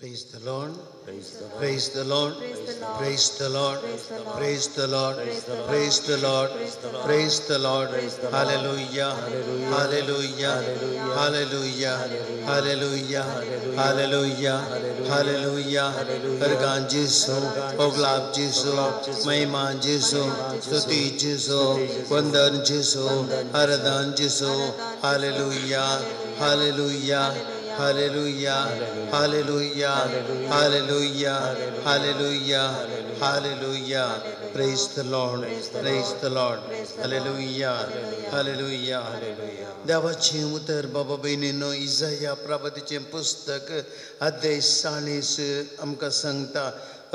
Praise the Lord. Praise the Lord. Praise the Lord. Praise the Lord. Praise the Lord. Praise the Lord. Hallelujah. Hallelujah. Hallelujah. Hallelujah. Hallelujah. Hallelujah. Argan Jesu, Oglab Jesu, Mahima Jesu, Stuti Jesu, Vandan Jesu, Aradan Jesu. Hallelujah. Hallelujah. Hallelujah, hallelujah, hallelujah, hallelujah, hallelujah. Praise the Lord, praise the Lord. Hallelujah, hallelujah. देवाचें उतर बाबा भयणीनो इजाया प्रभातीचें पुस्तक अध्याय 40 आमकां सांगता,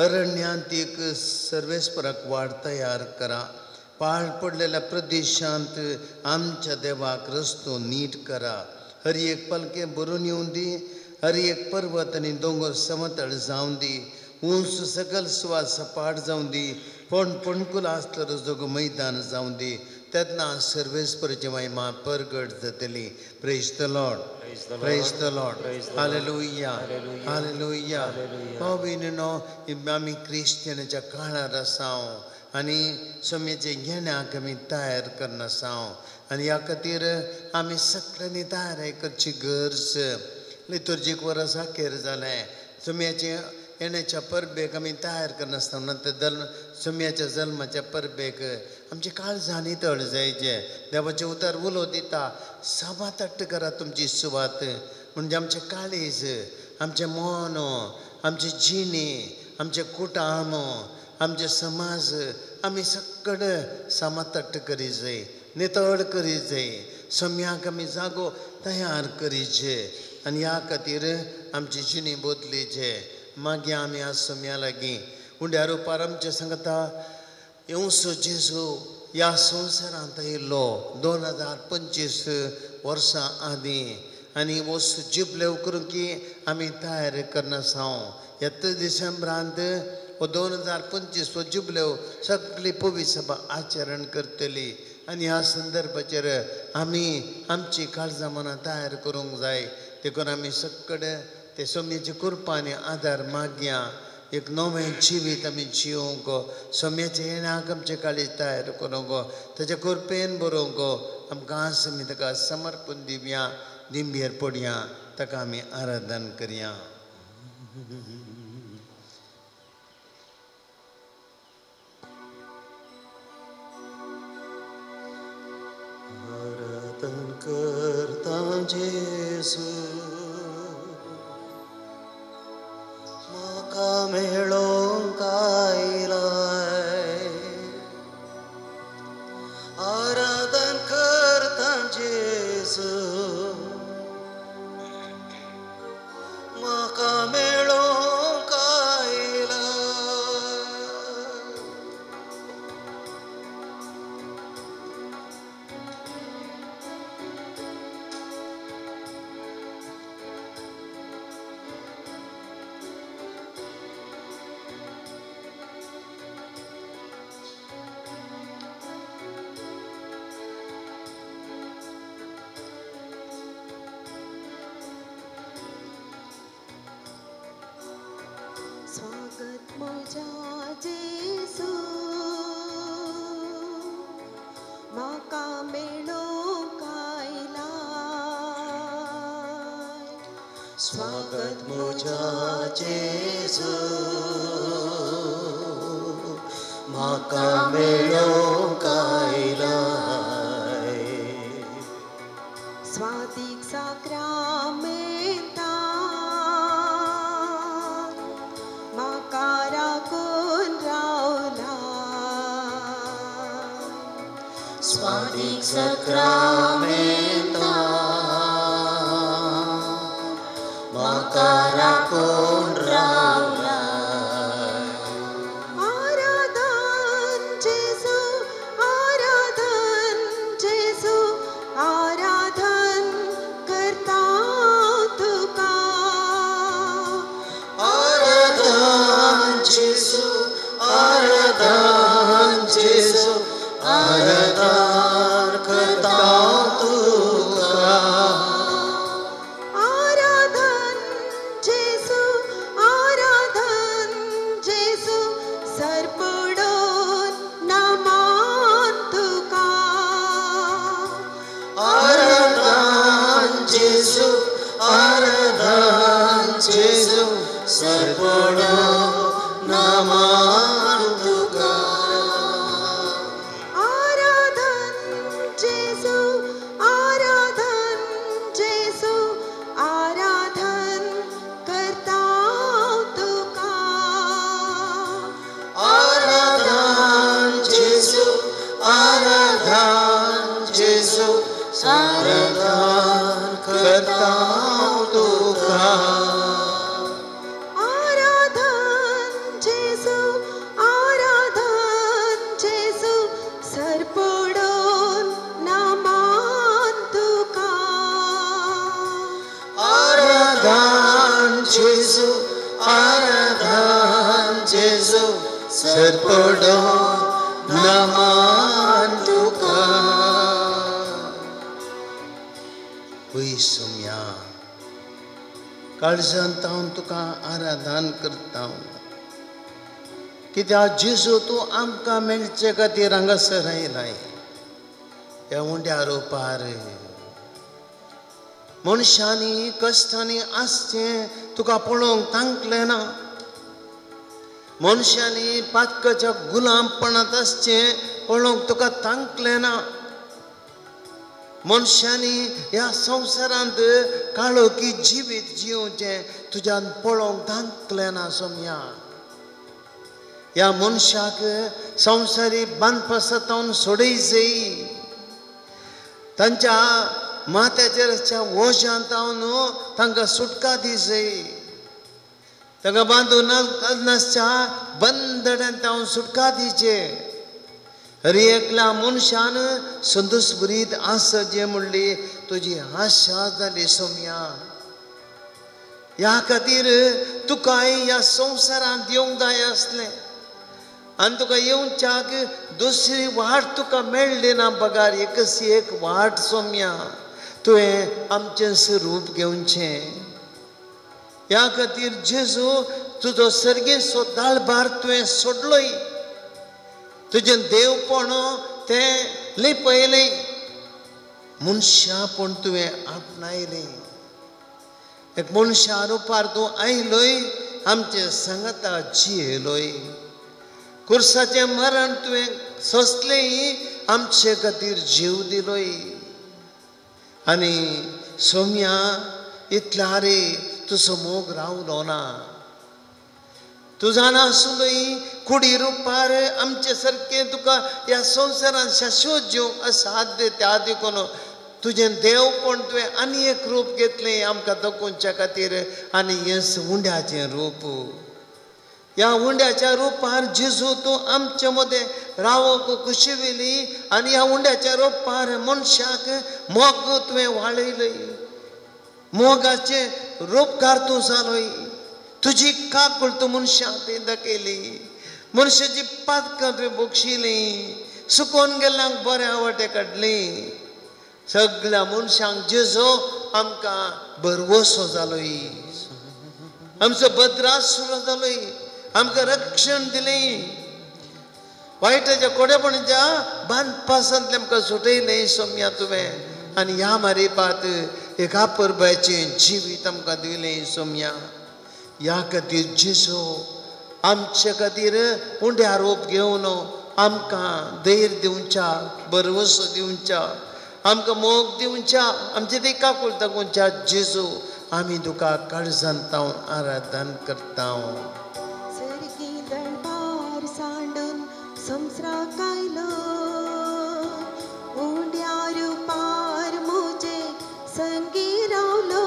अरण्यांत एक सर्वेस्पराक वाट तयार करा, पाड पडलेल्या प्रदेशांत आमच्या देवाक रस्तो नीट करा. हर एक पालखें भरून येवन दी, हर एक पर्वत आनी दोंगर समतळ जावन दी, उंच सकल सुवात सपाट जावन दी, पण पणकुल आसलो रजोगो मैदान जावन दी, तेन्ना सर्वेस्पराची महिमा परगट जातली. Praise the Lord, praise the Lord. Hallelujah, hallelujah. भाव भयणीनो, आमी क्रिस्तियनाच्या काळार आसा आनी सोम्याचे घेण्याक आमी तयार करना आनी ह्या खातीर आमी सगळ्यांनी तयार करची गरज. लितुर्जीक वर्स अखेर जालें, सोम्याचे येण्याच्या परबेक आमी तयार करनासतना ते सोम्याच्या जल्माच्या परबेक आमचे काळजांनी तळ जायचे. देवाचें उतर उलो दिता, सभातट्ट करा तुमची सुवात, म्हणजे आमचें काळीज, आमचें मन, आमची जिणी, आमचें कुटाम, आमचे समाज आमी सगळे समातट्ट करी जाय, नितळ करी जाय, सम्याक आमी जागो तयार करीचे आनी ह्या खातीर आमची जिणी बदलीचे. मागीर आमी आज सम्या लागीं उंड्या रुपार आमचे सांगता, येवसो जेजू ह्या संवसारांत येयल्लो 2025 वर्सां आदीं आनी वस्तू जिबले करून की आमी तयार करनासा. येता डिसेंबरांत हो 2025 हो जुबलेव सगळी पवित्र सभा आचरण करतली आनी ह्या संदर्भाचेर आमी आमची काळजां मनां तयार करूंक जाय. देखून आमी सगळे ते सोम्याची कृपा आनी आदार मागया, एक नवें जिवीत आमी जिवंक, सोम्याचें येण्याक आमचें काळीज तयार करूंक, ताच्या कृपेन बरोवंक आमकां आज आमी ताका समर्पण दिवया, दिंबेर पडया, ताका आमी आराधन करया. आराधन करता जेसू, म्हाका मेळोंक आयलाय. आराधन करता जेसू, म्हाका मेळोंक आयलाय. स्वागत म्हज्या जेजू, म्हाका मेळोंक आयलाय. स्वागत म्हज्या जेजू, म्हाका मेळोंक आयलाय. स्वादीक साक्रामेंता म्हाका राखून रावलाय. स्वादीक साक्रामेंता म्हाका राखून रावलाय. आराधन जेजू, आराधन जेजू, आराधन करता तुका. आराधन जेजू, आराधन जेजू, आराधन करता तुका. आराधन जेजू, जेजू आराधन जेजू सरपडो नमन तुका. वय सोम्या काळजांत हांव तुका आराधन करता कित्याक जेजू तूं आमकां मेळचे खातीर हांगासर आयलाय. ह्या उंड्या रोपार मनशांनी कश्टांनी आसचें तुका पळोवंक तांकलें ना. मनशांनी पातकाच्या गुलामपणांत आसचें पळोवंक तुका तांकलें ना. मनशांनी ह्या संवसारांत काळोखी जिवीत जियोवचें तुज्यान पळोवंक तांकलें ना सोम्या. ह्या मनशाक संवसारी बांदपासांत सोडय जाय. तांच्या माथ्याचेर आसच्या वोशांत न्हू तांकां सुटका दी जाय. तांकां बांदून नासच्या बंदड्यांत हांव सुटका दिचे. हर एकल्या मनशान संतोशभरीत आसचें म्हणली तुजी आशा जाली सोम्या. ह्या खातीर तुकाय ह्या संवसारांत येवंक जाय आसलें आनी तुका येवच्याक दुसरी वाट तुका मेळ्ळी ना बगार एकच एक वाट सोम्या तुवें आमचें रूप घेवचें. ह्या खातीर जेजू तुजो सर्गेचो दाळभार तुवें सोडलोय. तुजें देवपण तें लिपयलें मनशापण तुवें आपणायलें. एक मनशा रुपार तूं आयलोय आमचे सांगाता जियेलोय. कुर्साचें मरण तुवें सोंसलें आमचे खातीर जीव दिलोय. आनी सोम्या इतल्या रे तुजो मोग रावलो ना. तूं जाणा आसलोय कुडी रुपार आमचे सारकें तुका ह्या संवसारांत शाश्वत जिवंक असाध्य त्या देखून तुजें देवपण तुवें आनी एक रूप घेतलें आमकां दाखोवच्या खातीर आनी हें उंड्याचें रूप. ह्या उंड्याच्या रुपार जेजू तूं आमचे मदें रावंक कुशिवेली आनी ह्या उंड्याच्या रुपार मनशाक मोग तुवें वाळयलय. मोगाचें रूपकार तूं जालोय. तुजी काकूळ तूं मनशाक तुवें दाखयली. मनशाची पातकां तुवें बक्षिलीं. सुकोवन गेल्ल्यांक बऱ्या वाटे काडली. सगळ्या मनशांक जेजू आमकां भरवसो जालोय. आमचो भद्रासुरो जालोय. आमकां रक्षण दिलें. वायटाच्या कोडेपणाच्या बांदपासांतलें आमकां सुटयलें सोम्या तुवें. आनी ह्या मारिपात एका परबाचें जिवीत आमकां दिलें सोम्या. ह्या खातीर जेजू आमचे खातीर उंड्या रोप घेवन आमकां धैर्य दिवच्या, भरवसो दिवच्या, आमकां मोग दिवच्या, आमचे ते काकूळ दाखोवच्या जेजू आमी तुका काळजांत हांव आराधन करता. सर्गी दळबार सांडून संवसाराक आयलो उंड्या रुपार म्हजे संगी रावलो.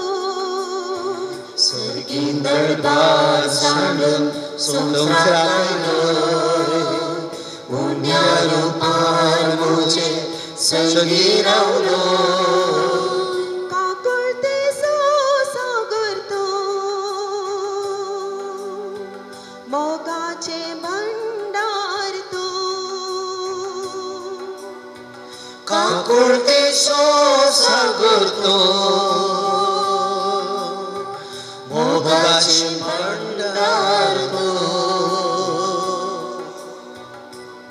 सर्गी दळबार सांडून संवसाराक आयलो उंड्या रुपार म्हजे संगी रावलो. काकुळतेचो सागर तो मोगाचें भंडार तो. काकुळतेचो सागर तो मोगाचें भंडार तो.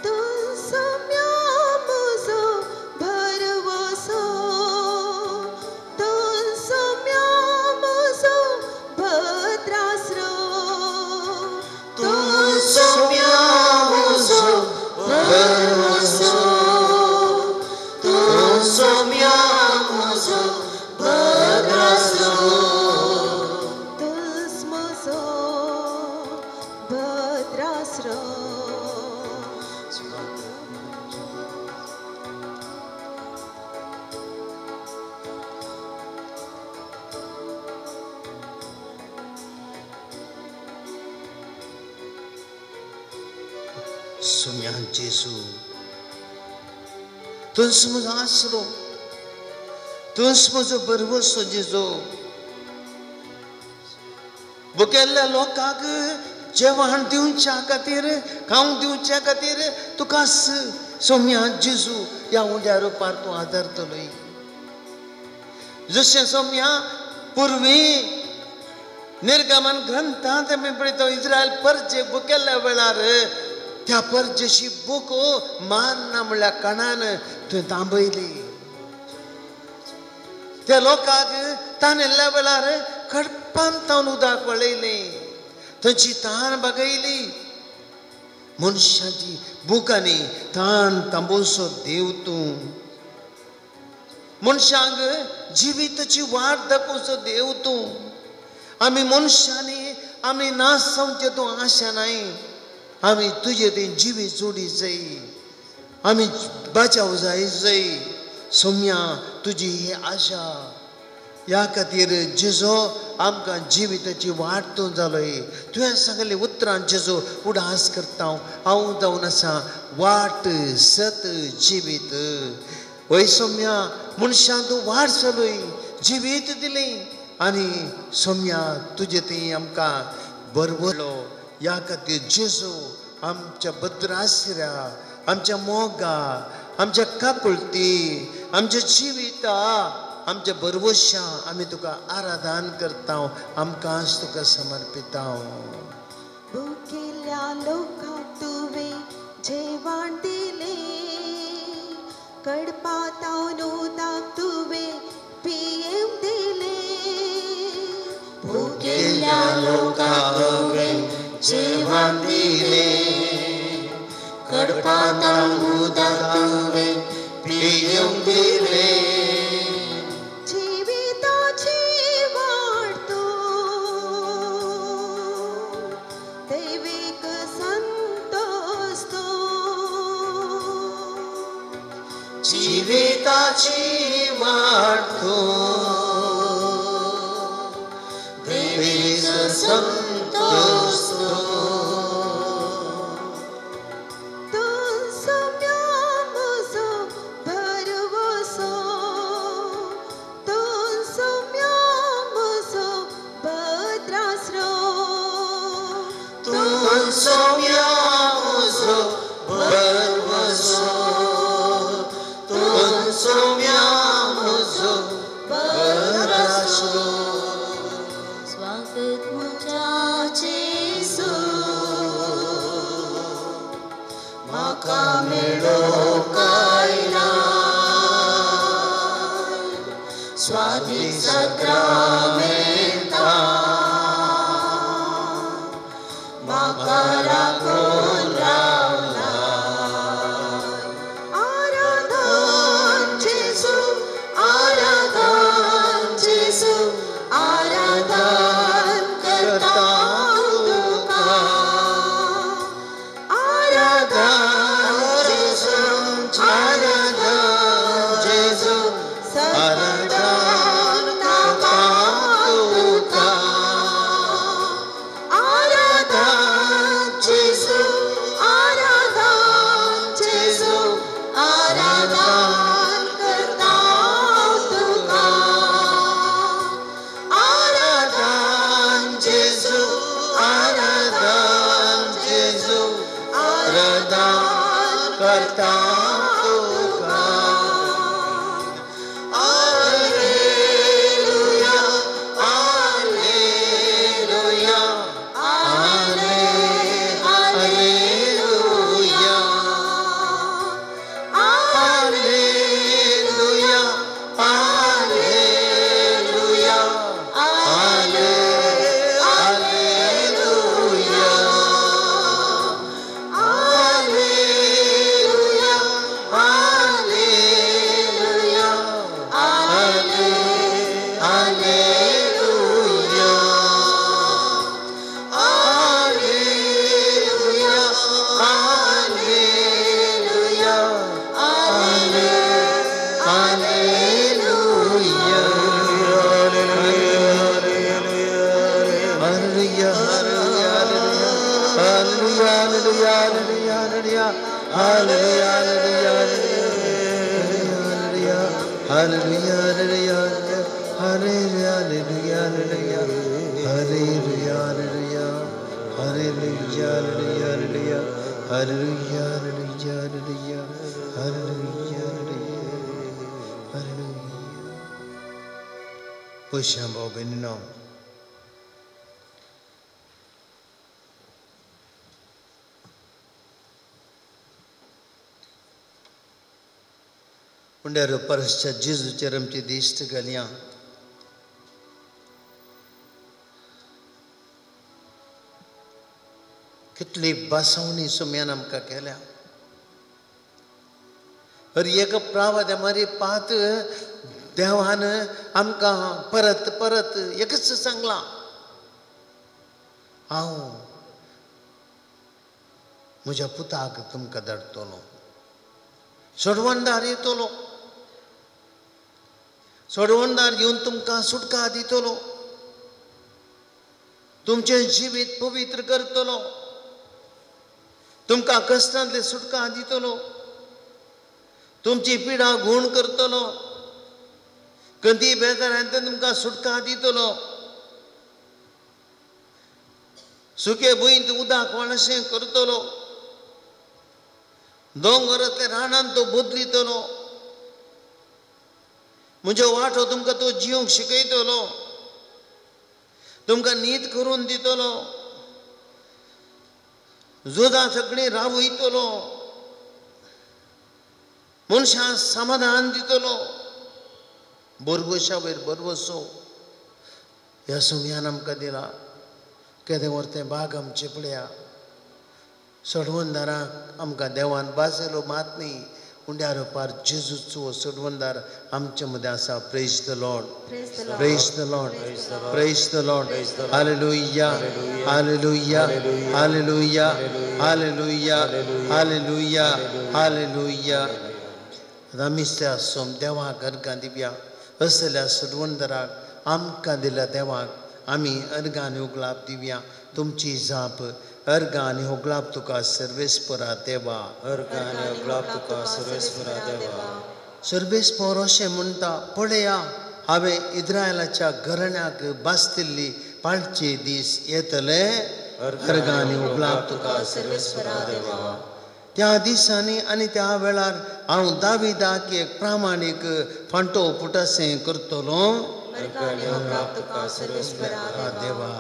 तूं सोम्या म्हजो भरवसो. तूं सोम्या म्हजो भद्रासरो. तूं सोम्या म्हजो भरवसो. तूं सोम्या म्हजो भद्रासरो. तूंच म्हजो भद्रासरो. सोम्या जेजू तूंच म्हजो आसरो, तूंच म्हजो भरवसो जेजू. भुकेल्ल्या लोकांक जेवण दिवच्या खातीर, खावंक दिवच्या खातीर तुका सोम्या जेजू ह्या उंड्या रुपार तूं आदारतलोय. जशें सोम्या पुर्वी निर्गमन ग्रंथांत आमी पळयता इस्रायल परजे भुकेल्ल्या वेळार त्या परजेशी भूक मान्ना म्हणल्यार कणान तुवें तांबयली. त्या लोकांक तानेल्ल्या वेळार खडपान तावन उदक वळयलें, थंयची तान भागयली. मनशाची भूक आनी तान तांबोवचो देव तूं, मनशांक जिविताची वाट दाखोवचो देव तूं. आमी मनशांनी आमी नाश जावचें तूं आशा नाय, आमी तुजे थंय जिवीत जोडी जाय, आमी बाचाव जाय जाय. सोम्या तुजी ही आशा, ह्या खातीर जेजो आमकां जिविताची वाट तूं जालोय. तुवें सांगली उतरां जेजो उडास करता हांव जावन आसा वाट सत जिवीत. वय सोम्या मनशां तूं वाट जालोय, जिवीत दिलें आनी सोम्या तुजे थंय आमकां बरवलो. ह्या खातीर जेजू आमच्या भद्रासऱ्या, आमच्या मोगा, आमच्या काकुळती, आमच्या जिविता, आमच्या बरवशा आमी तुका आराधन करता, आमकां तुका समर्पिता. भुकेल्ल्या लोकांक तुवें जेवण दिलें, कडपातावन उदक तुवें पियेवंक दिलें. भुकेल्ल्या लोकांक तुवें जेवण दिलें, कडपातावन उदक तुवें पियेवंक दिलें. जिविताची वाट तूं, दैवीक संतोष तूं. जिविताची वाट तूं, दैवीक संतोष तूं. तूं सोम्या म्हजो भरवंसो, तूं सोम्या म्हजो भद्रासरो. तूं सोम्या म्हजो भरवंसो, तूं सोम्या म्हजो भद्रासरो. स्वागत म्हज्या जेजू, म्हाका मेळोंक आयला स्वादीक साक्रामेंता, म्हाका राखून रावला. आराधन जेजू, आराधन जेजू, आराधन करता तुका. आराधन जेजू, आराधन जेजू, सर्वदान नाका तुका. आराधन जेजू, आराधन जेजू, आराधन करता तुका. आराधन जेजू, आराधन जेजू, आराधन करता तुका. Alleluia, alleluia, alleluia, alleluia, alleluia, alleluia, alleluia, alleluia, alleluia, alleluia, alleluia, alleluia. Hallelujah, hallelujah, hallelujah, hallelujah, hallelujah, hallelujah, hallelujah, hallelujah, hallelujah, hallelujah, Hallelujah, hallelujah, hallelujah, hallelujah, hallelujah, hallelujah, hallelujah, hallelujah, hallelujah. पयशां भाव भयणीनो, उंड्यार परसच्या जेजूचेर आमची दिश्ट घालया. कितली बासावणी सुम्यान आमकां केल्या. हर एक प्रावाद्या मारी पात देवान आमकां परत परत एकच सांगलां, हांव म्हज्या पुताक तुमकां धाडटलो, सोडवणदार येतलो, सोडवणदार येवन तुमकां सुटका दितलो, तुमचें जिवीत पवित्र करतलो, तुमकां कश्टांतले सुटका दितलो, तुमची पिडा गूण करतलो, कंदी बेजारांतल्यान तुमकां सुटका दितलो, सुके भुंयंत उदक व्हाळशें करतलो, दोंगरांतल्या रानांत तो बदलितलो, म्हज्यो वाटो तुमकां तो जिवंक शिकयतलो, तुमकां नीत करून दितलो, जुदां सगळीं रावयतलो, मनशांक समाधान दितलो. भरवशा वयर भरवसो ह्या सुम्यान आमकां दिला. केदें व्हर तें बाग आमचें पळया, सोडवणदाराक आमकां देवान बाजयलो मात न्ही, उंड्यार पार जेजूचो सोडवणदार आमचे मदें आसा. Praise the Lord, praise the Lord, praise the Lord. Hallelujah, hallelujah, hallelujah, hallelujah, hallelujah, hallelujah. आमी त्या सोम देवाक अर्गां दिवया. असल्या सोडवणदाराक आमकां दिल्या देवाक आमी अर्गां आनी उगलाप दिवया. तुमची जाप अर्गां आनी होगलाप तुका सर्वेस्परा देवा, अर्गां आनी होगलाप तुका सर्वेस्परा देवा. सर्वेस्पर अशें म्हणटा, पळया हांवें इस्रायलाच्या घराण्याक बासतिल्ली पाळचे दीस येतले. अर्गां आनी होगलाप तुका सर्वेस्परा देवा. त्या दिसांनी आनी त्या वेळार हांव दाविदाक एक प्रामाणीक फांटो पुटासें करतलो. देवा.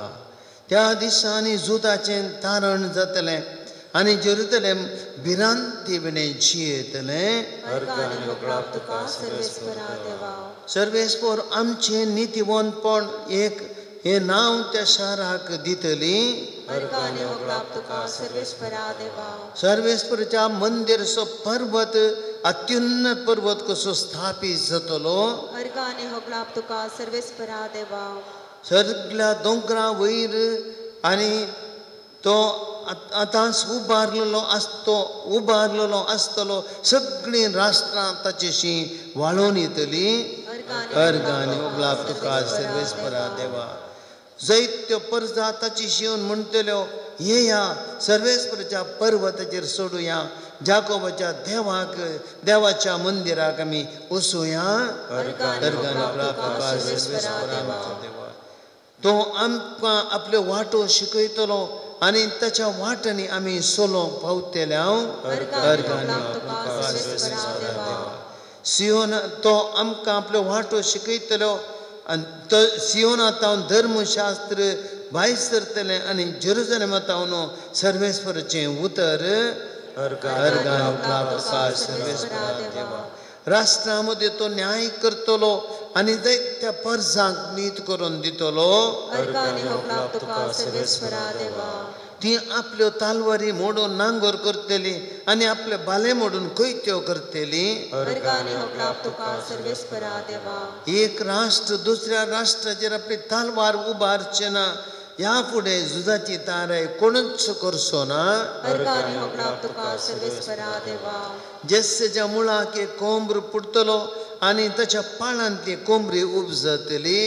त्या दिसांनी जुदाचें तारण जातलें आनी जेरुसलेम भिरांती विणें जियेतलें. सर्वेस्पर आमचें नितीवंतपण एक हें नांव त्या शाराक दितली. सर्वेस्परच्या मंदिरचो पर्वत अत्युन्नत पर्वत कसो स्थापीत जातलो. सगल्या दोंगरा वयर आनी तो आतां उबारलेलो आसतो उबारलेलो आसतलो. सगळीं राष्ट्रां ताचेशी वाळोवन येतली. अर्गां आनी उगलाप तुका सर्वेस्परा देवा. जैत्यो परजा ताची शिवन म्हणटल्यो, येया सर्वेस्पराच्या पर्वताचेर सोडुया, जाकोबाच्या देवाक देवाच्या मंदिराक आमी वचुया. अर्गां आनी उगलाप तुका सर्वेस्परा देवा. तो आमकां आपल्यो वाटो शिकयतलो आनी ताच्या वाटांनी आमी सोलोंक पावतले. अर्गां आनी तुका सर्वेस्परा देवा. सियोन तो आमकां आपल्यो वाटो शिकयतलो आनी तो सियोना तावन धर्मशास्त्र भायर सरतलें आनी जेरुसलेमा तावन सर्वेस्पराचें उतर. अर्गां आनी उगलाप तुका सर्वेस्परा देवा. राष्ट्रां मदें तो न्याय करतलो आनी जायत्या परजांक नीत करून दितलो. ती आपल्यो तालवारी मोडून नांगोर करतली आनी आपले बाले मोडून कोयत्यो करतली. एक राष्ट्र दुसऱ्या राष्ट्राचेर आपली तालवार उबारचें ना. ह्या फुडें झुजाची ताराय कोणूच करचो ना. जेस्सेच्या मुळाक एक कोंबर पुडटलो आनी ताच्या पाळांतली कोंबरी उपजतली.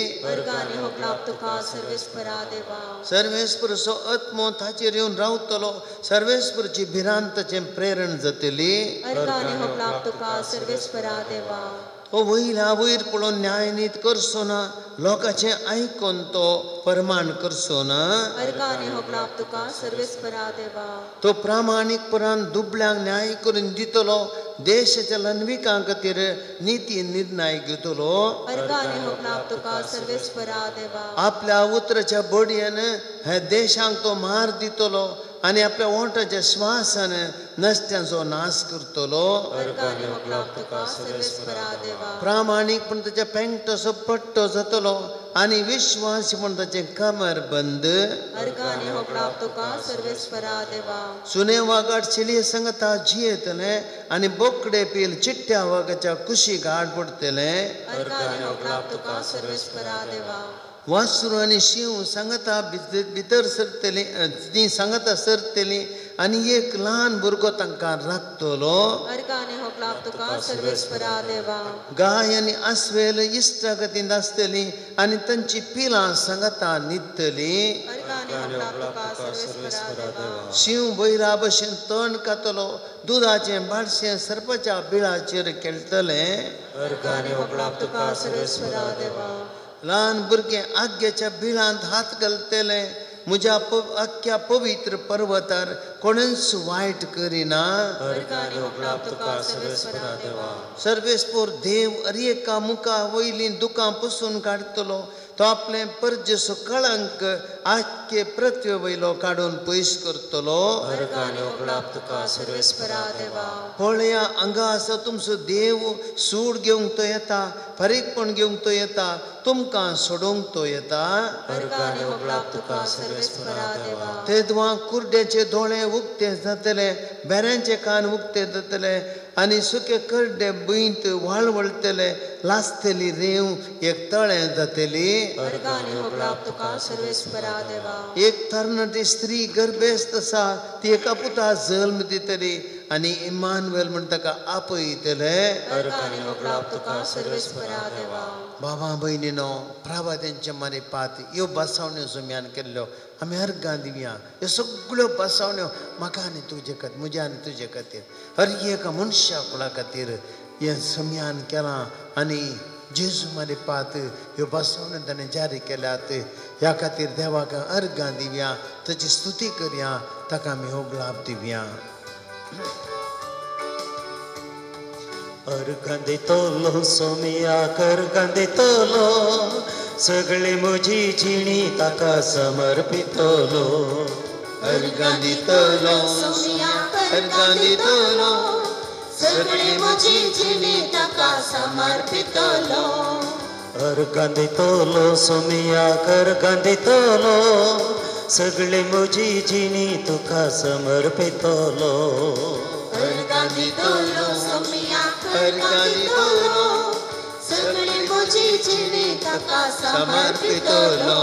सर्वेस्परचो आत्मो ताचेर येवन रावतलो. सर्वेस्परची भिरांत ताचें प्रेरण जातली. तो वयल्या वयर पळोवन न्यायनीत करचो ना, लोकांचें आयकून तो परमाण करचो ना। अर्गां आनी होगडाप तुका सर्वेस्परा देवा। तो प्रामाणीकपणान दुबळ्यांक न्याय करून दितलो, देशाच्या लनविकां खातीर निती निर्णय घेतलो। अर्गां आनी होगडाप तुका सर्वेस्परा देवा। आपल्या उतराच्या बडयेन हे देशांक तो मार दितलो आनी आपल्या ओंठाच्या श्वासान नश्ट्यांचो नाश करतलो। अर्गां आनी होगडाप तुका सर्वेस्परा देवा। प्रामाणीकपण ताच्या पेंगटोसो पट्टो जातलो आनी विश्वास म्हण ताचें कमर बंद। अर्गां आनी होगडाप तुका सर्वेस्परा देवा। सुने वागाड चेलये संगता जियेतले आनी बोकडे पील चिट्ट्या वागाच्या कुशीक आड पडटले। अर्गां आनी होगडाप तुका सर्वेस्परा देवा। वासरू आनी शींव सांगता भितर सरतली, ती सांगता सरतली आनी एक ल्हान भुरगो तांकां राखतलो। अर्गां आनी होगडाप तुका सर्वेस्परा देवा। गाय आनी आस्वेल इश्टागतींत आसतली आनी तांची पिलां सांगता न्हिदतली। अर्गां आनी होगडाप तुका सर्वेस्परा देवा। शींव बैला भशेन तण खातलो, दुदाचें बाळशें सर्पाच्या बिळाचेर खेळटलें। अर्गां आनी होगडाप तुका सर्वेस्परा देवा। ल्हान भुरगें आग्याच्या बिळांत हात घालतले, म्हज्या आख्ख्या पवित्र पर्वतार कोणूच वायट करिना। अर्गां आनी होगडाप तुका सर्वेस्परा देवा। सर्वेस्पोर देव अरेका मुखा वयलीं दुकां पुसून काडटलो, तो आपलें परजेचो कळंक आख्खे पृथ्वे वयलो काडून पयस करतलो। अर्गां आनी होगडाप तुका सर्वेस्परा देवा। पळया हांगा आसा तुमचो देव, सूड घेवंक तो येता, फारीकपण घेवंक तो येता, तुमकां सोडोवंक तो येता। अर्गां आनी होगडाप तुका सर्वेस्परा देवा। तेदवां कुर्ड्याचे दोळे उक्ते जातले, बेऱ्यांचे कान उक्ते जातले आनी सुके करडे भुंयत वाळवळटले, लासतली रेंव एक तळें जातली। अर्गां आनी होगडाप तुका सर्वेस्परा देवा। एक तरणाटी स्त्री गर्भेस्त आसा, ती एका पुता जल्म दितली आनी इमानुएल म्हण ताका आपयतले। अर्गां आनी होगडाप तुका सर्वेस्परा देवा। बाबा भयणीनो, प्रभातेंचे मारे पात ह्यो बसावण्यो सुम्यान केल्ल्यो आमी अर्गां दिवया। ह्यो सगळ्यो बसावण्यो म्हाका आनी तुजे खातीर, म्हज्या आनी तुजे खातीर, हर एका मनशा कुळा खातीर हें सम्यान केलां आनी जेजू मारे पात ह्यो बसावण्यो ताणें जारी केल्यात। ह्या खातीर देवाक अर्गां दिवया, ताची स्तुती करया, ताका आमी होगडाप दिवया। अर्गां दितलो सोमियाक, अर्गां दितलो, सगळी म्हजी जिणी ताका समर्पितलो। अर्गां दितलो सोमियाक, अर्गां दितलो, सगळी म्हजी जिणी ताका समर्पितलो। अर्गां दितलो सोमियाक, अर्गां दितलो, सगळी म्हजी जिणी तुका समर्पितलो। अर्गां दितलो सोमियाक, अर्गां दितलो, सगळी म्हजी जिणी ताका समर्पितलो।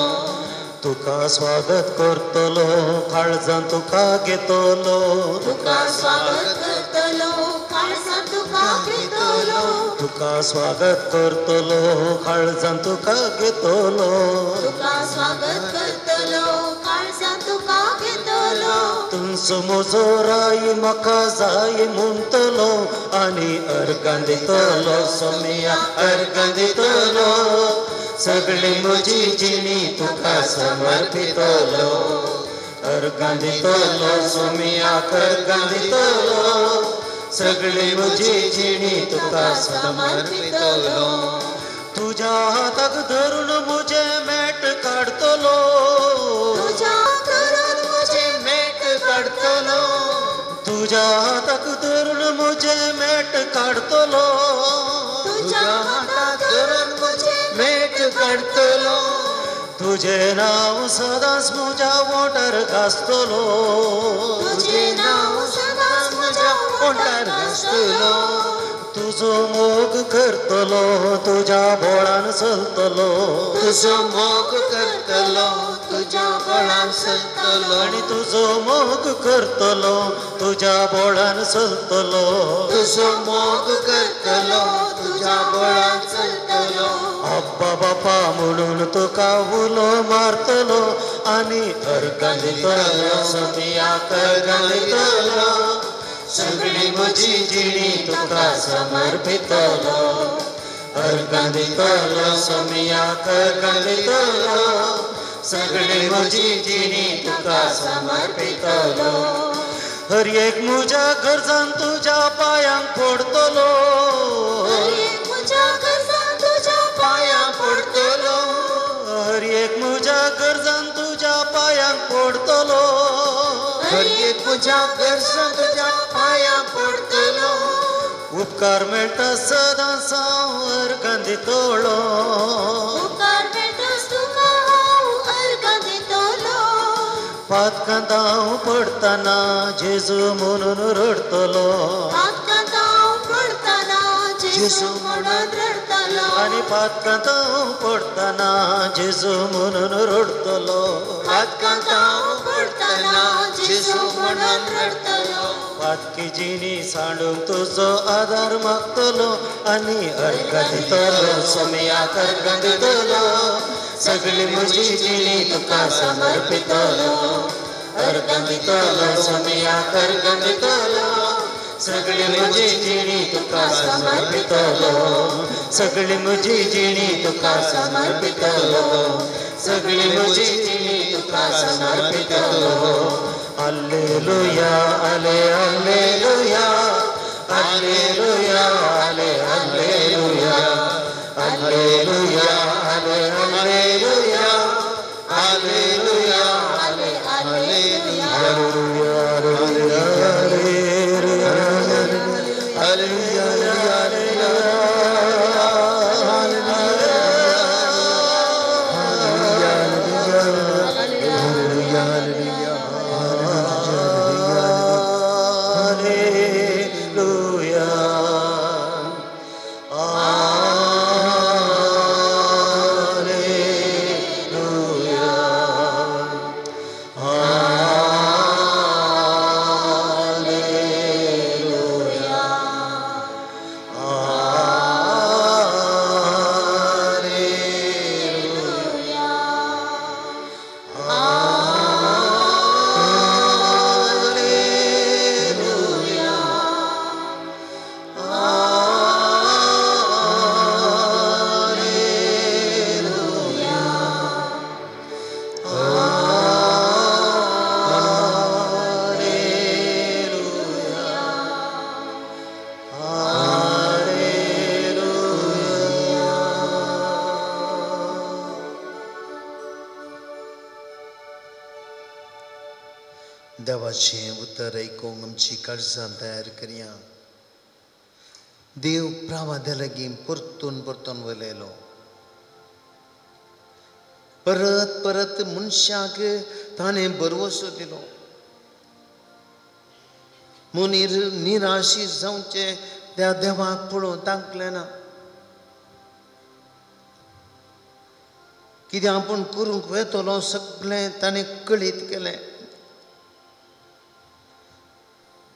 तुका स्वागत करतलो, काळजान तुका घेतलो। तुका स्वागत करतलो, काळजान तुका घेतलो। तुका स्वागत करतलो, काळजान तुका घेतलो। तुका स्वागत करतलो, काळजान तुका घेतलो। तुमचो म्हजो राय म्हाका जाय म्हणटलो आनी अर्गां दितलो सोमिया, अर्गां दितलो, सगळी म्हजी जिणी तुका समर्पितलो। अर्गां दितलो सोमियाक, अर्गां दितलो, सगळी म्हजी जिणी तुका समर्पितलो। तुज्या हाताक धरून म्हजें मेट काडटलो, तुज्या धरून म्हजें मेट काडटलो, तुज्या हाताक धरून म्हजें मेट काडटलो, तुज्या हाताक धरून म्हजें मेट काडटलो। तुजें नांव सदांच म्हज्या ओंठार गाजतलो, तुजें नांव सदांच म्हज्या ओंठार गाजतलो। तुजो मोग करतलो, तुज्या बोळान चलतलो, तुजो मोग करतलो, तुज्या बोळान चलतलो। आनी तुजो मोग करतलो, तुज्या बोळान चलतलो, तुजो मोग करतलो, तुज्या बोळान चलतलो। अब्बा बापा म्हणून तुका उलो मारतलो आनी अर्गां दितलो सोमियाक, अर्गां दितलो, सगळी म्हजी जिणी तुका समर्पितलो। अर्गां दितलो सोमयाक अर्गां दितलो सगळी म्हजी जिणी तुका समर्पितलो हर एक म्हज्या गरजान तुज्या पांयांक पडटलो हर एक म्हज्या गरजान तुज्या पांयांक पडटलो हर एक म्हज्या गरजान तुज्या पांयांक पडटलो हर एक म्हज्या गरजान तुज्या पांयांक पडटलो उपकार मेळटा सदांच हांव अर्गां दितलो उपकार मेळटाच तुका हांव अर्गां दितलो पातकांत हांव पडटना जेजू म्हणून रडटलो पातकांत हांव पडटना जेजू म्हणून रडटलो आनी पातकांत हांव पडटना जेजू म्हणून रडटलो पातकांत हांव पडटना जेजू म्हणून रडटलो पातकी जिणी सांडूंक तुजो आदार मागतलो आनी अर्गां दितलो सोमयाक अर्गां दितलो सगळी म्हजी जिणी तुका समर्पितलो अर्गां दितलो सोमयाक अर्गां दितलो सगळी म्हजी जिणी तुका समर्पितलो सगळी म्हजी जिणी तुका समर्पितलो सगळी म्हजी जिणी तुका समर्पितलो Alleluia, alle, alleluia, alleluia, alle, alleluia, alleluia, alle, alleluia, alleluia, alle, alleluia, alleluia, alleluia, alleluia, देवाचें उतर आयकूंक आमची काळजां तयार करया. देव प्रावाद्या लागीं परतून परतून उलयलो. परत परत मनशाक ताणें भरवसो दिलो. मुनीर निराशी जावचें त्या देवाक पळोवन तांकलें ना. कितें आपूण करूंक वेतलो सगळें ताणें कळीत केलें.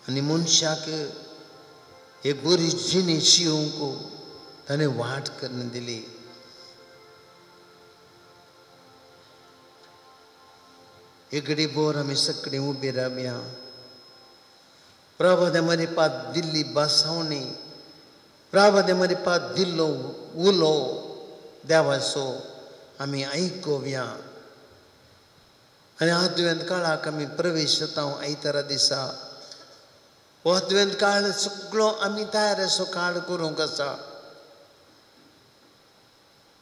आनी मनशाक एक बरी जिणी जिवंक ताणें वाट करून दिली. एकडे बोर आमी सगळीं उबी रावया. प्रभादे मरिपात दिल्ली बासावणी, प्रभादे मरिपात दिल्लो उलो देवाचो आमी आयकुया. आनी आदवेंत काळाक आमी प्रवेश जाता आयतारा दिसा. हो आदवेंत काळ सगळो आमी तयार असो काळ करूंक आसा.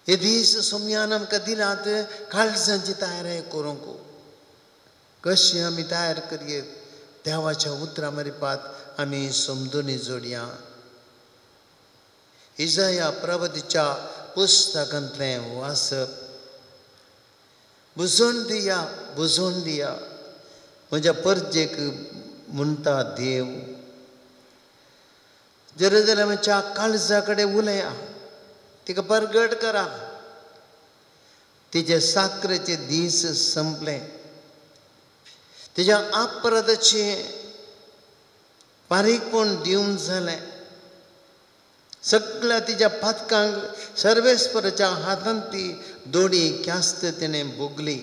हे दीस सोमयान आमकां दिलात काळजांची तयारी करूंक. कशी आमी तयार करयेत देवाच्या उतरां मरिपात आमी समजून जोडया. इजाया प्रभतीच्या पुस्तकांतलें वाचप. बुजोवन दिया, बुजोवन दिया म्हज्या परजेक म्हणटा देव. जेरुजलेमाच्या काळजा कडेन उलया, तिका परगट करा. तिचे साकरेचे दीस संपले, तिच्या आपराधाचें बारीकपण दिवन जालें. सगळ्या तिच्या पातकांक सर्वेस्पराच्या हातांत ती दोडी ख्यास्त तिणें भोगली.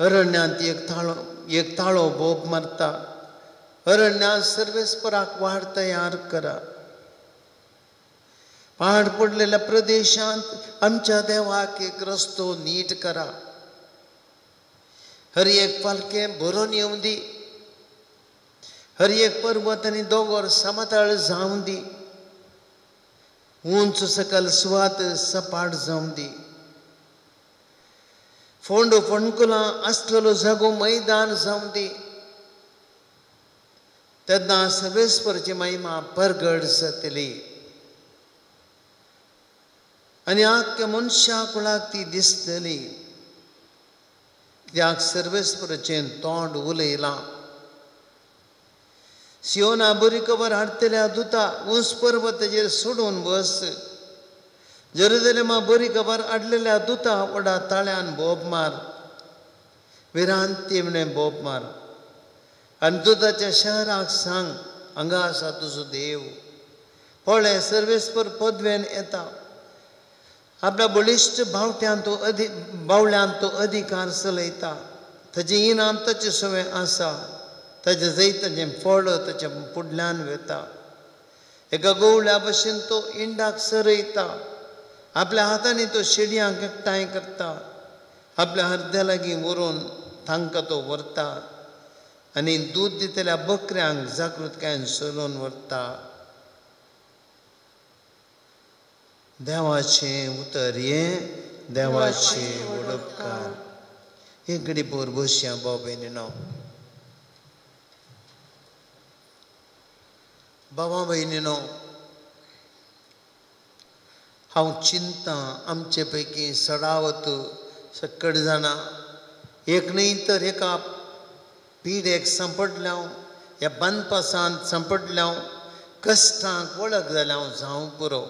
अरण्यांत एक ताळो बोब मारता, अरण्यांत सर्वेस्पराक वाट तयार करा. पाड पडलेल्या प्रदेशांत आमच्या देवाक एक रस्तो नीट करा. हर एक पालखें भरून येवं दी, हर एक पर्वत आनी दोंगर समतळ जावं दी, उंच सकल सुवात सपाट जावं दी. फोंडो फोंडकुलां आसलेलो जागो मैदान जावं दी. तेन्ना सर्वेस्परची महिमा परगट जातली आनी आख्या मनशा कुळाक ती दिसतली. कित्याक सर्वेस्पराचें तोंड उलयलां. सियोना बरी खबर हाडटल्या दुता उंच पर्वताचेर सोडून बस. जेरुजलेमा बरी खबर हाडलेल्या दुता व्हडा ताळ्यान बोब मार, विरांती म्हणे बोब मार. आनी दुताच्या शहराक सांग, हांगा आसा तुजो देव. पळय सर्वेस्पर पदवेन येता, आपल्या बळिश्ट बावट्यान तो बावल्यान तो अधिकार चलयता. ताजें इनाम ताचे सवें आसा, ताजें जैताचें फळ ताच्या फुडल्यान वेता. एका गवळ्या भशेन तो इंडाक सरयता, आपल्या हातांनी तो शेडयांक एकठांय करता, आपल्या हरद्या लागीं व्हरून तांकां तो व्हरता आनी दूद दितल्या बकऱ्यांक जागृतकायेन चलोवन व्हरता. देवाचें उतर हें देवाचें वडपकार. एक घडी पोर बसया भाव भयणीनो. बाबा भयणीनो, हांव चिंता आमचे पैकी सडावत सकट जाणां एक न्हय तर एका पिडेक सांपडल्या, ह्या बांदपासांत सांपडल्या, कश्टांक वळख जाल्या हांव जावं पुरो.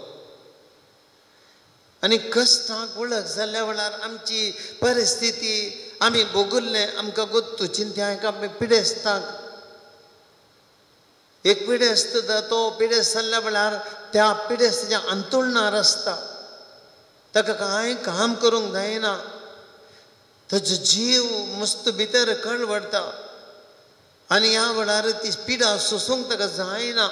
आनी कश्टांक वळख जाल्ल्या वेळार आमची परिस्थिती आमी भोगुल्ले, आमकां गोत्तू चिंत्या एका पिडेस्ताक. एक पिडेस्त तो पिडेस्त जाल्ल्या वेळार त्या पिडेस्ताच्या अंतुळणार आसता, ताका कांय काम करूंक जायना, ताजो जीव मस्त भितर कळवडटा आनी ह्या वेळार ती पिडा सोसूंक ताका जायना.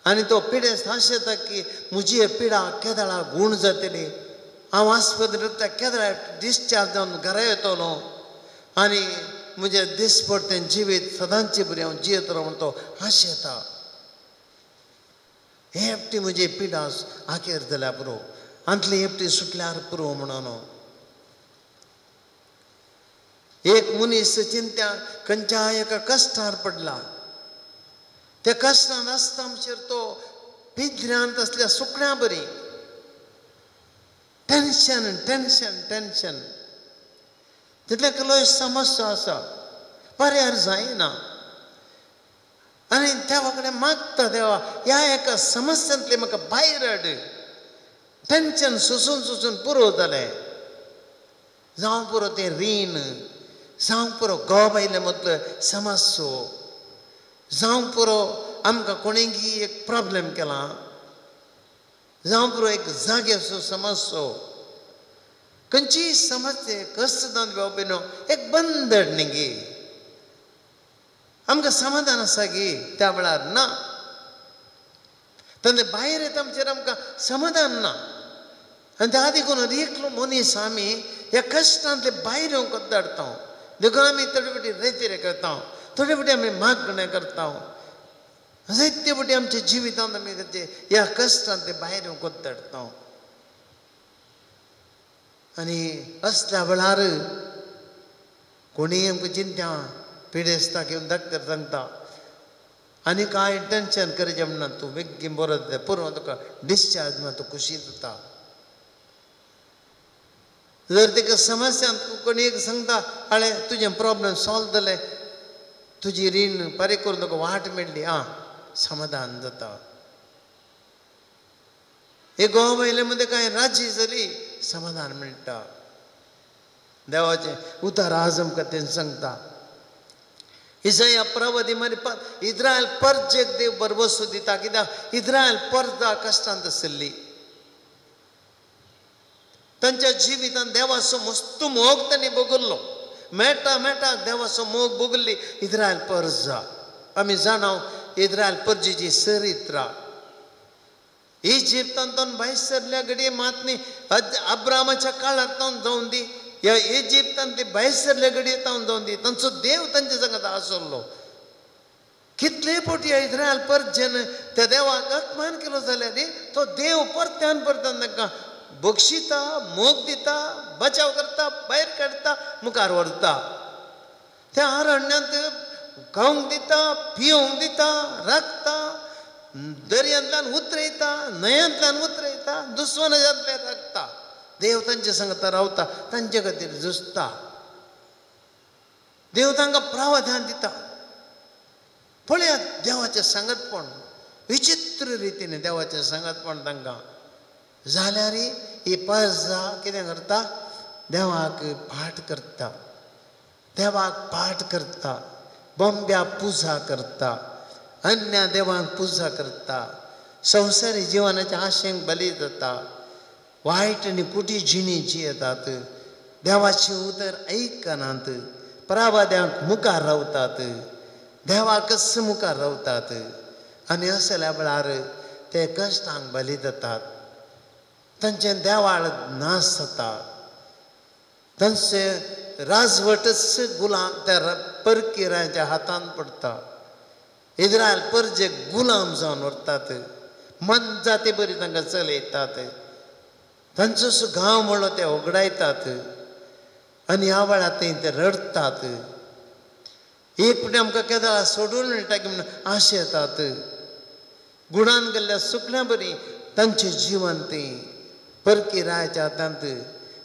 आनी तो पिडेस्त आशेता की म्हजी पिडा केदळा गूण जातली, हांव आस्पत्रेंत केदळा डिस्चार्ज जावन घरा येतलो आनी म्हजें दिसपडटें जिवीत सदांचे बरें हांव जियेतलो म्हण तो आशेता. हे एकटी म्हजी पिडा आखेर जाल्यार पुरो, आंतली एकटी सुटल्यार पुरो म्हणून. एक मनीस चिंत्या खंयच्या एका कश्टार पडला, त्या कश्टान आसता आमचेर तो पिंजऱ्यांत आसल्या सुकण्या बरी. टेन्शन टेन्शन टेन्शन, तितले किलो समस्या आसा, पर्याय जायना. आनी देवा कडेन मागता, देवा ह्या एका समस्यांतले म्हाका भायर हाड, टेन्शन सोसून सोसून पुरो जालें. जावं पुरो तें रीण, जावं पुरो घोव बायले मदलो समस्यो, जावं पुरो आमकां कोणेंगी एक प्रॉब्लेम केला, जावं पुरो एक जाग्याचो समस्यो, खंयचीय समस्या कश्ट जावन भाव एक बंदड न्ही गी, आमकां समाधान आसा गी त्या वेळार ना. तेन्ना भायर येता आमचेर आमकां समाधान ना. आनी त्या देखून एकलो मनीस आमी ह्या कश्टांतले भायर येवंक कद्दाडटा. देखून आमी थोडे फावटी रेतिरे करता, थोडे फावटी आमी मागणें करता, जायते फावटी आमच्या जिवितांत आमी ह्या कश्टांतले भायर येवंक कद्दाडटा. आनी असल्या वेळार कोणीय आमकां चिंत्या पिडेस्ताक येवन डॉक्टर सांगता आनी कांय टेन्शन करचें म्हणना, तूं बेगीन बरो जाता, पुरो तुका डिस्चार्ज म्हणून तूं खुशी जाता. जर ताका समस्यांत कोणी एक सांगता, आळे तुजें प्रॉब्लम सॉल्व जालें, तुजी रीण फारीक करून तुका वाट मेळ्ळी, आं समाधान जाता. एक गोवा बायले मदें कांय राजी जाली, समाधान मेळटा. देवाचें उतर आज आमकां तें सांगता. इजाया प्रवादी मारी इज्रायल परजेक देव भरवसो दिता, कित्याक इज्रायल परजा कश्टांत आशिल्ली, तांच्या जिवितांत देवाचो मस्त मोग तांणी भोगल्लो, मेळटा मेळटा देवाचो मोग भोगल्ली इज्रायल परजा. आमी जाणा इज्रायल परजेची चरित्रा. इजिप्तांतून भायर सरल्या घडये मात न्ही, अब्रामाच्या काळांत जावन दी, ह्या इजिप्तान ते भायर सरल्या घडये तावन जावन दी, तांचो देव तांचे सांगत आसलो. कितले फावटी इस्रायल परजन त्या देवाक अपमान केलो जाल्यार न्ही, तो देव परत्यान परत्यान तांकां बक्षिता, मोग दिता, बचाव करता, भायर काडटा, मुखार व्हरता. त्या अरण्यांत खावंक दिता, पिवंक दिता, राखता, दर्यांतल्यान उतरयता, न्हंयांतल्यान उतरयता, दुस्वानांतल्यान राखता. देव तांचे सांगता रावता, तांचे खातीर झुजता. देव तांकां प्रावधान दिता. पळयात देवाचें सांगतपण, विचित्र रितीन देवाचें सांगतपण तांकां. जाल्यार ही परजा कितें करता? देवाक पाठ करता, देवाक पाठ करता, बोंब्या पुजा करता, अन्य देवांक पुजा करता, संवसारी जिवनाच्या आशेंक बली जाता, वायट आनी कुटी जिणी जियेतात, देवाचें उतर आयकनात, प्रावाद्यांक मुखार रावतात, देवाकच मुखार रावतात. आनी असल्या वेळार ते कश्टांक बली जातात, तांचें देवाळ नाश जाता, तांचे राजवटच गुलाम त्या परकिरांच्या हातांत पडटा. इस्रायल परजे गुलाम जावन व्हरतात, मन जाते बरी तांकां चलयतात, तांचो गांव म्हणलो ते होगडायतात आनी ह्या वेळार थंय ते रडटात. एक फावटी आमकां केदळा सोडून मेळटा की म्हणून आश येतात. गुणान गेल्ल्या सुकल्या बरी तांचें जिवन थंय परकी रायाच्या हातांत,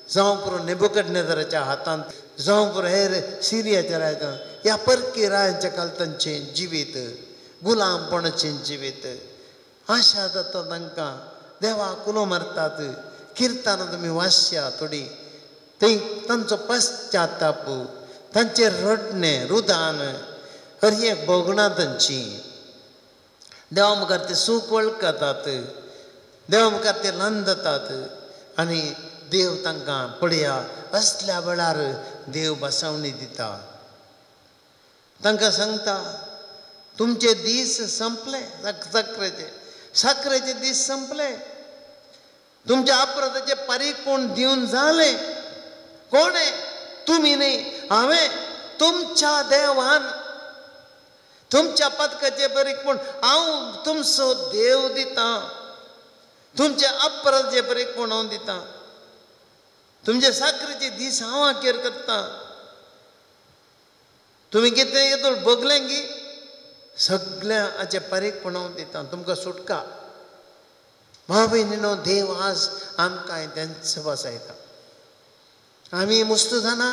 जावं पुरो नेबुकदनेजराच्या हातांत, जावं पुरो हेर सिरियाच्या रायाच्या, ह्या परकी रायांच्या काल तांचें जिवीत गुलामपणाचें जिवीत. आशा जाता तांकां, देवा कुलो मारतात, किर्तनां तुमी वाचया थोडी, थंय तांचो पश्चाताप, तांचें रडणें रुदान, हर एक भोगणां तांची. देवा मुखार ते सूख वळखतात, देवा मुखार ते ल्हान जातात आनी देव तांकां पळया असल्या वेळार देव बसावणी दिता. तांकां सांगता तुमचे दीस संपले, साकरेचे साकरेचे दीस संपले, तुमच्या अपराधाचे पारीक कोण दिवन जालें. कोण? तुमी न्ही, हांवें, तुमच्या देवान. तुमच्या पदकाचे परीक हांव तुमचो देव दिता, तुमच्या अपराधाचे परीक हांव दिता, तुमचे साकरेचे दीस हांव आखेर करता. तुमी कितें येदोळ भोगलें गी सगळ्या हाचे परीक हांव दिता, तुमकां सुटका. भाव भयणीनो, देव आज आमकां तेंच बसायता. आमी मुस्त जाणा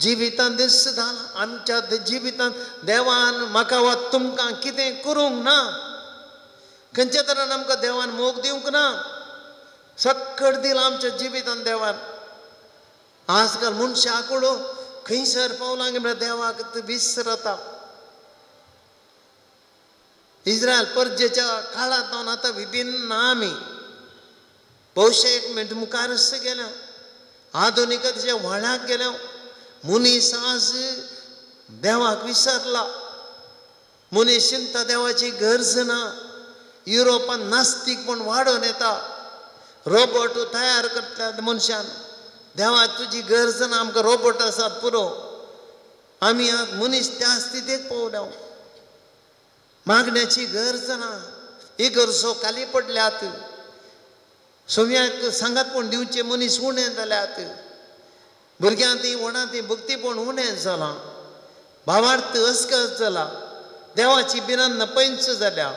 जिवितांत दीस जाला, आमच्या जिवितांत देवान म्हाका वा तुमकां कितें करूंक ना, खंयच्या तरान आमकां देवान मोग दिवंक ना, सक्कड दिलां आमच्या जिवितांत देवान. आजकाल मनशां आंकडो खंयसर पावला म्हळ्यार देवाक विसरता. इस्रायल परजेच्या काळांत आतां विभिन्न आमी बहुशा एक मिनट मुखारच गेल्या, आधुनिकतेच्या व्हाळाक गेल्या. मनीस आज देवाक विसरला, मनीस चिंता देवाची गरज ना. युरोपान नास्तीकपण वाडोवन येता, रोबोट तयार करतात मनशान. देवा तुजी गरज ना, आमकां रोबोट आसात पुरो. आमी आज मनीस त्या स्थितीक पावल्या, मागण्याची गरज ना. इगर्जो खाली पडल्यात, सोम्याक सांगात पूण दिवचे मनीस उणें जाल्यात, भुरग्यां ती व्हडां ती भक्तीपण उणें जालां, भावार्थ अस्कस जाला, देवाची भिरांत पैंच जाल्या.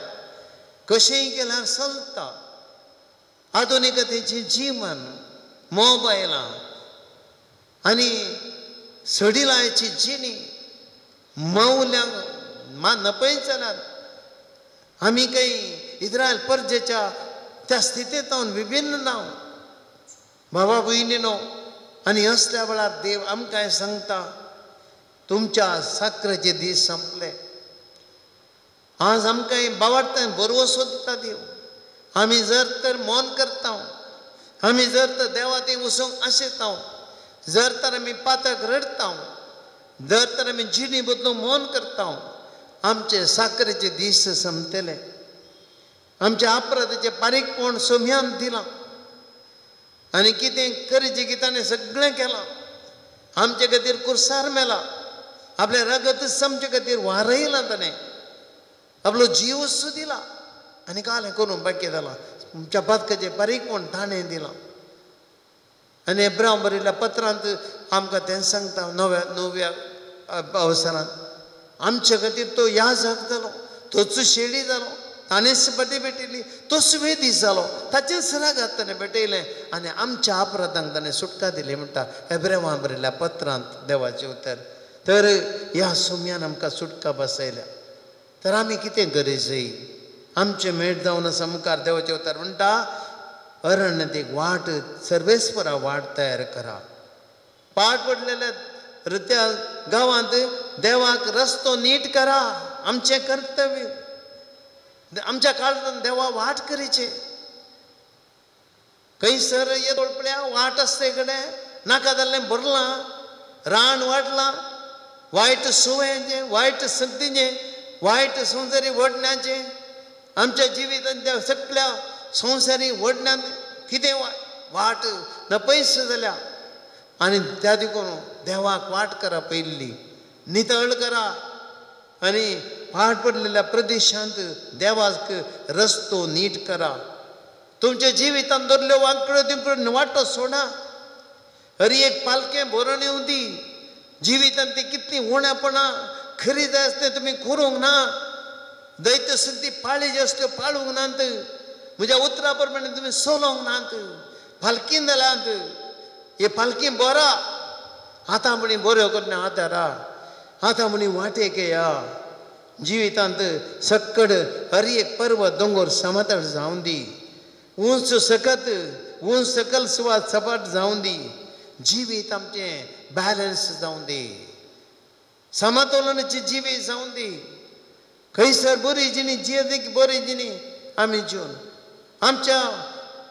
कशेंय केल्यार चलता. आधुनिकतेचें जीवन, मोबायलां आनी सडिलायची जिणी, मौल्यांक मा नपयत जाल्यात. आमी काही इस्रायल परजेच्या त्या स्थितींत विभिन्न नांव. भावा भयणीनो, आनी असल्या वेळार देव आमकां सांगता तुमच्या साकरेचे दीस संपले. आज आमकां बावाडटा बरवसो दिता देव. आमी जर तर मौन करता, आमी जर तर देवा थंय वचूंक आशेता, जर तर आमी पातक रडटा, जर तर आमी जिणी बदलूंक मौन करता, आमचे साकरेचे दीस संपतले. आमच्या अपराधाचें पारीकपण सोम्यान दिलां आनी कितें करचें की ताणें सगळें केलां. आमचे खातीर कुर्सार मेला, आपलें रगत आमचे खातीर वारयलां, ताणें आपलो जीव सुद्दां दिला आनी कालें करून बाकी जालां. आमच्या पातकाचें बारीकपण ताणें दिलां. आनी एब्रांव बरयल्ल्या पत्रांत आमकां तें सांगता नव्या नव्या अवसरांत आमचे खातीर तो याजक जालो, तोच शेळी जालो, ताणेंच बटी भेटयली, तोच वेदी जालो, ताचेंच रागात ताणें भेटयलें आनी आमच्या अपराधांक ताणें सुटका दिली म्हणटा एब्रेवां बरयल्ल्या पत्रांत देवाचें उतर. तर ह्या सोम्यान आमकां सुटका बसयल्या. तर आमी कितें गरजय आमचें मेट जावन आसा मुखार देवाचें उतर म्हणटा अरण्यांत एक वाट सर्वेस्परा वाट तयार करा. पाट पडलेल्या त्या गांवांत देवाक रस्तो नीट करा. आमचें कर्तव्य आमच्या काळजान देवा वाट करीचे. खंयसर येदोळ पळया वाट आसते कडेन नाका जाल्लें भरलां, रान वाडलां, वायट सुवेंचें, वायट संगतीचें, वायट संवसारी वडण्याचें. आमच्या जिवितांत त्या सगळ्या संवसारी वडण्यान कितें वाट नपयस जाल्या आनी त्या देखून देवाक वाट करा, पयली नितळ करा आनी पाट पडलेल्या प्रदेशांत देवाक रस्तो नीट करा. तुमच्या जिवितांत दवरल्यो वांकड्यो तिकड्यो वाटो सोडा. हरी एक पालकें भरून येवं दी. जिवितांत ती कितलीं उणेपणां खरी जाय आसलें तुमी करूंक ना, दैत्य सिद्धी पाळी ज्यो आसल्यो पाळूंक नात, म्हज्या उतरा प्रमाणे तुमी सोलोंक नात, पालकीन जाल्यात. हे पालकी बरा आतां म्हणी बऱ्यो करून आदारा, आतां म्हणी वाटेक या. जिवितांत सक्कड हर एक पर्वत दोंगर समतळ जावन दी, उंच सकत उंच सकल सुवात सपाट जावन दी. जिवीत आमचें बॅलन्स जावन दी, समतोलनाची जिवीत जावन दी. खंयसर बरी जिणी जियेत बरी जिणी आमी जिवन आमच्या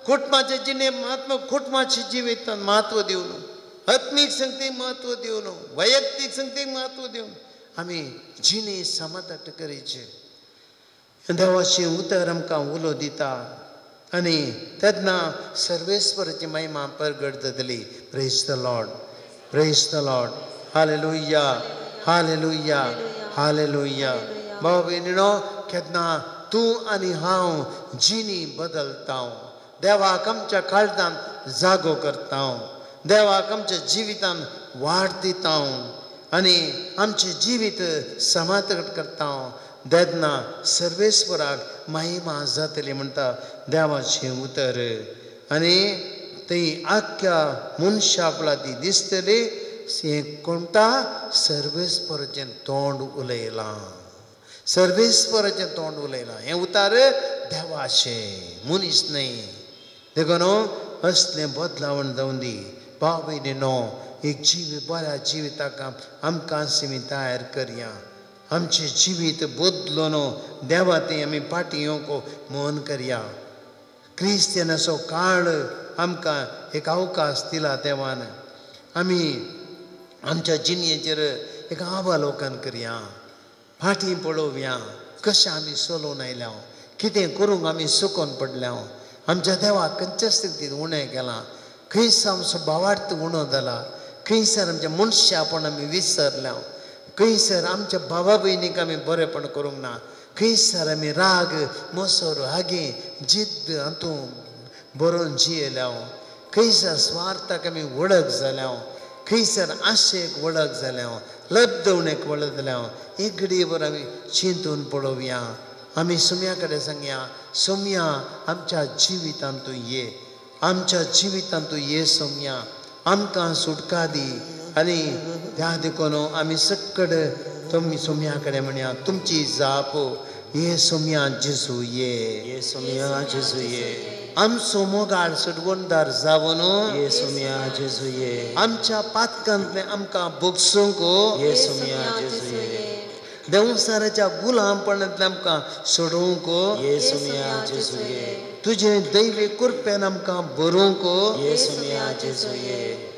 कुटुंबाचे जिणे म्हत्व, कुटुंबाच्या जिवितान म्हत्व दिवन, आत्मीक संगतीक म्हत्व दिवन, वैयक्तीक संगतीक म्हत्व दिवन आमी जिणे समतट करीचे. देवाचें उतर आमकां उलो दिता आनी तेन्ना सर्वेस्वराची महिमा परगट जातली. Praise the Lord, praise the Lord. Hallelujah, hallelujah, hallelujah. भाव भयणीनो, केन्ना तूं आनी हांव जिणी बदलता, देवाक आमच्या काळजांत जागो करता, देवाक आमच्या जिवितांत वाट दिता आनी आमचें जिवीत समातट करता, तेन्ना सर्वेस्वराक महिमा जातली म्हणटा देवाचें उतर. आनी ती आख्ख्या मनशाक ती दिसतली हें कोणता सर्वेस्वराचें तोंड उलयलां, सर्वेस्वराचें तोंड उलयलां. हें उतार देवाचें, मनीस न्हय. देखून असलें बदलावण जावन दी. भाव भयणीनो, एक जिवीत बऱ्या जिविताक आमकां आमी तयार करया. आमचें जिवीत बदलून देवा तें आमी फाटीं येवंक मन करया. क्रिस्तियनाचो काळ आमकां एक अवकाश दिला देवान. आमी आमच्या जिणेचेर एक अवलोकन करया, फाटीं पळोवया कशें आमी चलोवन आयल्या, कितें करूंक आमी चुकोन पडल्या, आमच्या देवाक खंयच्या स्थितींत उणें केलां, खंयसर आमचो भावार्थ उणो जाला, खंयसर आमच्या मनशापण आमी विसरल्या, खंयसर आमच्या भावा भयणीक आमी बरेपण करूंक ना, खंयसर आमी राग मोसर हागे जिद्द हातूंत बरोवन जियेल्या, खंयसर स्वार्थाक आमी वळख जाल्या, खंयसर आशेक वळख जाल्या, लब्धवणेक वळख जाल्या. एक घडयेभर आमी चिंतून पळोवया. आमी सोम्या कडेन सांगया, सोम्या आमच्या जिवितांत तूं ये, आमच्या जिवितांत तूं ये सोम्या, आमकां सुटका दी. आनी त्या देखून आमी सक्कड तुमी सोम्या कडेन म्हणया, तुमची जाप ये सोम्या जेजू ये, ये सोम्या जेजू ये. आमचो मोगाळ सुटवणदार जावन ये सोम्या जेजू ये. आमच्या पातकांतलें आमकां भोगसूंक ये सोम्या जेजू ये. देंवसाराच्या गुलामपणांतलें आमकां सोडोवंक ये सोम्या जेजू ये. तुजे दैवी कृपेन आमकां बरोवंक,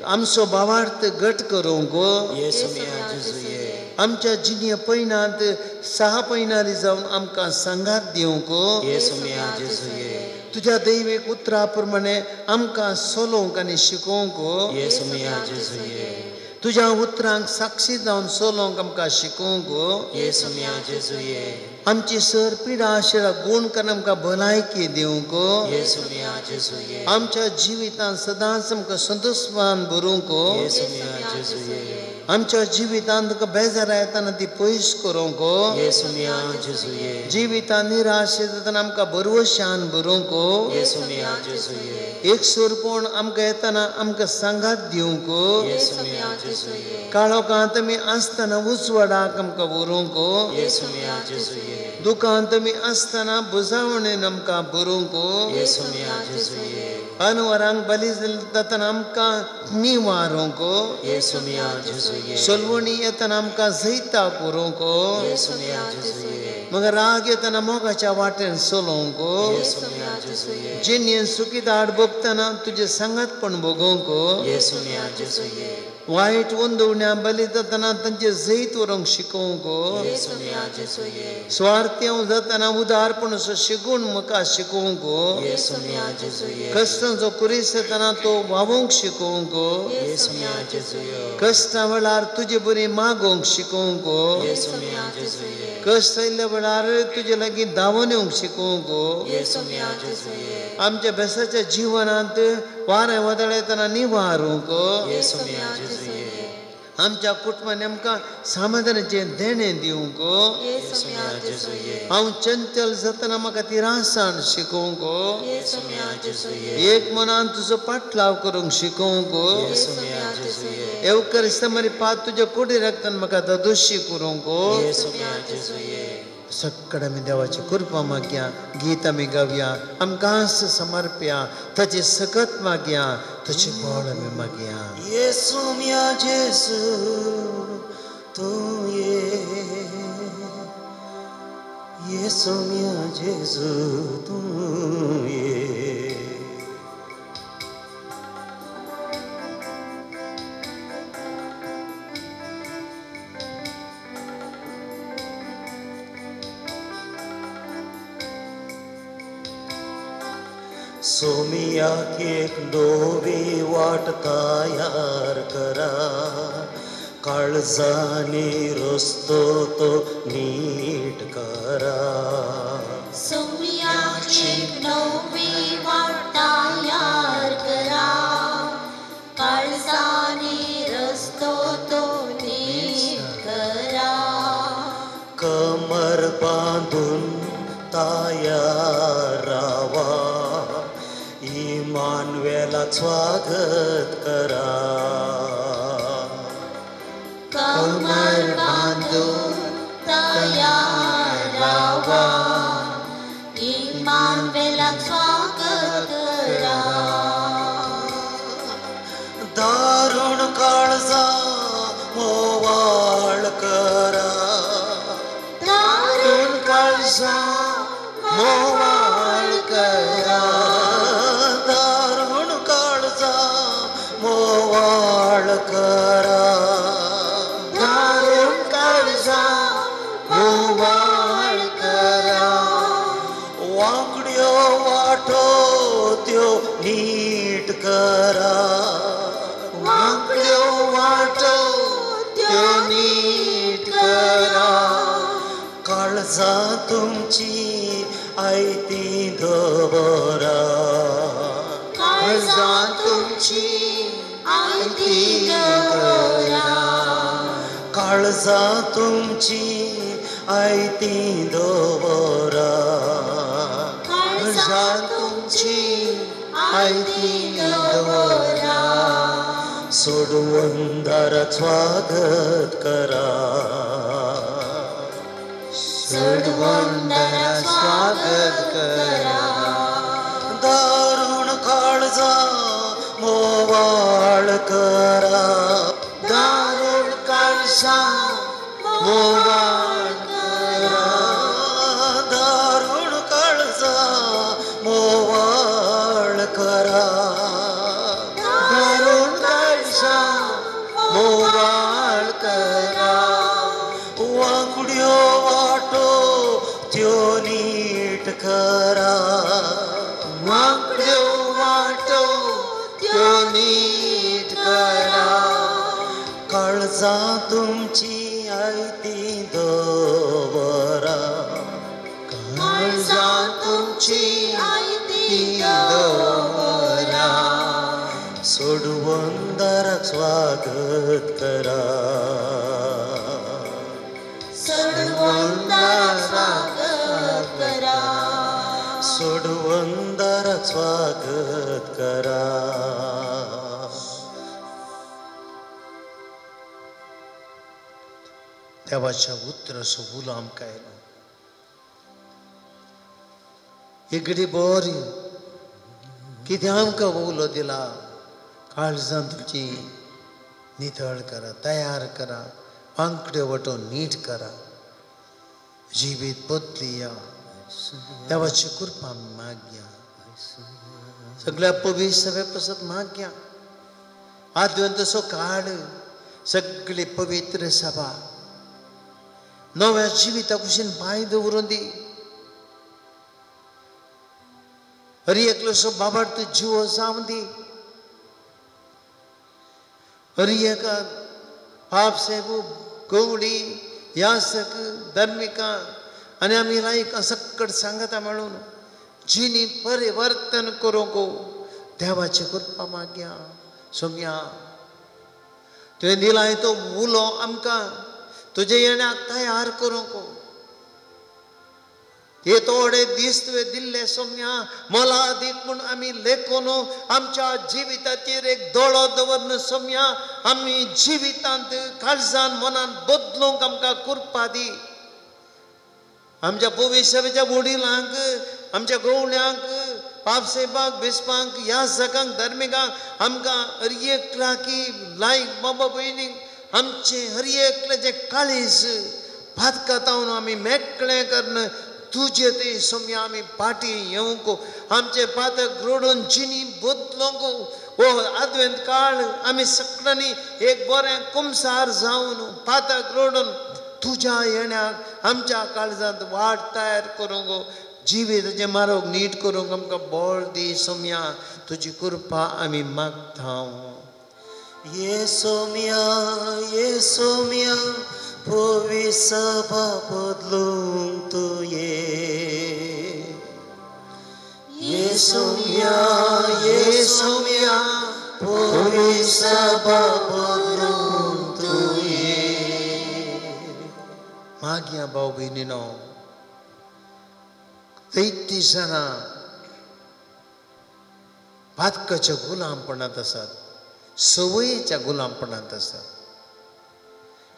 आमचो भावार्थ घट करूंक, आमच्या जिणे पयणांत सहा पयणारी जावन आमकां सांगात दिवंक, तुज्या दैवीक उतरा प्रमाणे आमकां चलोवंक आनी शिकोवंक, तुज्या उतरांक साक्षी जावन चलोवंक आमकां शिकोवंक, आमची सर पिडा आशिल्ल्या गूण करून आमकां भलायकी दिवंक, आमच्या जिवितांत सदांच आमकां संतोषमान बरोवंक, आमच्या जिवितांत तुका बेजार येताना ती पयस करूंक, जिवितांत निराश जातना आमकां भरवशान बरोवंक, एक सुरपण आमकां येतना आमकां सांगात दिवंक, काळोखांत आमी आसतना उजवाडाक आमकां व्हरूंक, दुखांत आमी आसतना बुजावणेन आमकां बरोवंक, अनवरांक बली जातना आमकां निवारूंक, सोलवणी येतना आमकां जैता करूंक, मगीर राग येतना मोगाच्या वाटेन चलोवंक, जिणेन सुखीदाट भोगतना तुजें सांगातपण भोगोवंक, वायट वंदवण्या बली जातना तांचे जैत व्हरूंक शिकोवंक, स्वार्थी जातना उदारपण शिकून म्हाका शिकोवंक, कश्टांचो कुरीस येतना तो व्हांवूंक शिकोवंक, कश्टां वेळार तुजे बरी मागोवंक शिकोवंक, कश्ट आयिल्ल्या वेळार तुजे लागीं धांवून येवंक शिकोवंक, आमच्या बेसाच्या जिवनांत वारें वादळ येतना निवारूंक, आमच्या कुटुंबान आमकां समाधानाचें देणें दिवंक, हांव चंचल जातना म्हाका ती रासाण शिकोवंक, एक मनान तुजो पाटलाव करूंक शिकोवंक, एवकरिस्तामारी पात तुज्या कुडी रक्तान म्हाका ददोशी करूंक। सगळ्या आमी देवाची कृपा मागया, गीत आमी गावया, आमकां समर्पया, ताची सकत मागया, ताची बळ आमी मागया। येसू म्या जेसू तूं ये, येसू म्या जेसू तूं ये। सोमियाक एक नवी वाट तयार करा, काळजानी रस्तो तो नीट करा। सोमियाक एक नवी वाट तयार करा, काळजानी रस्तो तो नीट करा। कमर बांधून तयार रावा, इमानुएला स्वागत करा। कमर बांधून तयार रावा, इमानुएला स्वागत करा। दारुण काळजा मोवाळ करा, दारुण काळजा मोवाळ करा, दारुण काळजा मोवाळ करा, दारुण काळजा मोवाळ करा। वांकड्यो वाटो त्यो नीट करा, वांकड्यो वाटो त्यो नीट करा। काळजा तुमची आयती दवरा, काळजा तुमची आयती दवरा, काळजा तुमची आयती दवरा, काळजा तुमची आयती दवरा। सोडवून दारात स्वागत करा, सोडवून दारात स्वागत करा। दारुण काळजा मोवाळ करा, दारुण काळजा मोवाळ करा, दारुण काळजा मोवाळ नीट करा, वांकड्यो वाटो त्यो नीट करा, काळजां तुमची आयती दवरा, काळजां तुमची आयती दवरा, सोडवंदाराक स्वागत करा, सोडवंदाराक स्वागत करा, सोडवंदाराक स्वागत करा. देवाच्या उतराचो उलो आमकां आयलो. एगडी बरी कितें आमकां उलो दिला. काळजां तुमची नितळ करा, तयार करा, वांकड्यो वाटो नीट करा, जिवीत बदलिया, देवाची कृपा मागया, सगळ्या पवित्र सभे पसत मागया. आदवंतसो काळ सगळी पवित्र सभा नव्या जिविता कुशीन पांय दवरून दी. हरी एकलोसो बाबार्थ जीव जावन दी. हरी एका पाप सेबू गवडी यासक धर्मिका आनी आमी लायक सकट सांगता म्हणून जिनी परिवर्तन करूंक देवाची कृपा मागया. सोम्या तुवें दिलाय तो उलो आमकां तुजे येण्याक तयार करूंक. हे थोडे दीस तुवें दिल्ले सोम्या मोलादीक म्हूण आमी लेखून आमच्या जिविताचेर एक दोळो दवरन सोम्या आमी जिवितांत काळजान मनान बदलूंक आमकां कृपा दी. आमच्या पवित्र वडिलांक, आमच्या गवळ्यांक, पापसेबाक, बिस्पांक, यासकांक, धर्मिकांक आमकां हर एकल्याकी लायक बाबा भयणीक आमचें हर एकल्याचें काळीज पातकातावन आमी मेकळें करून तुजे ते सोम्या आमी पाटी येवंक, आमचे पातक रोडून जिनी बदलूंक. हो आदवेंत काळ आमी सगळ्यांनी एक बरें कुमसार जावन पातक रोडून तुज्या येण्याक आमच्या काळजांत वाट तयार करूंक, जिविताचें मार्ग नीट करूंक आमकां बळ दी सोम्या. तुजी कृपा आमी मागता. ये सोम्या, ये सोम्या, पवित्र सभा बदलूंक तूं ये. ये सोम्या, ये सोम्या, पवित्र सभा बदलूंक तूं ये. मागया भाव भयणीनो, जायतीं जाणां पातकाच्या गुलामपणांत आसात, संवयेच्या गुलामपणांत आसात.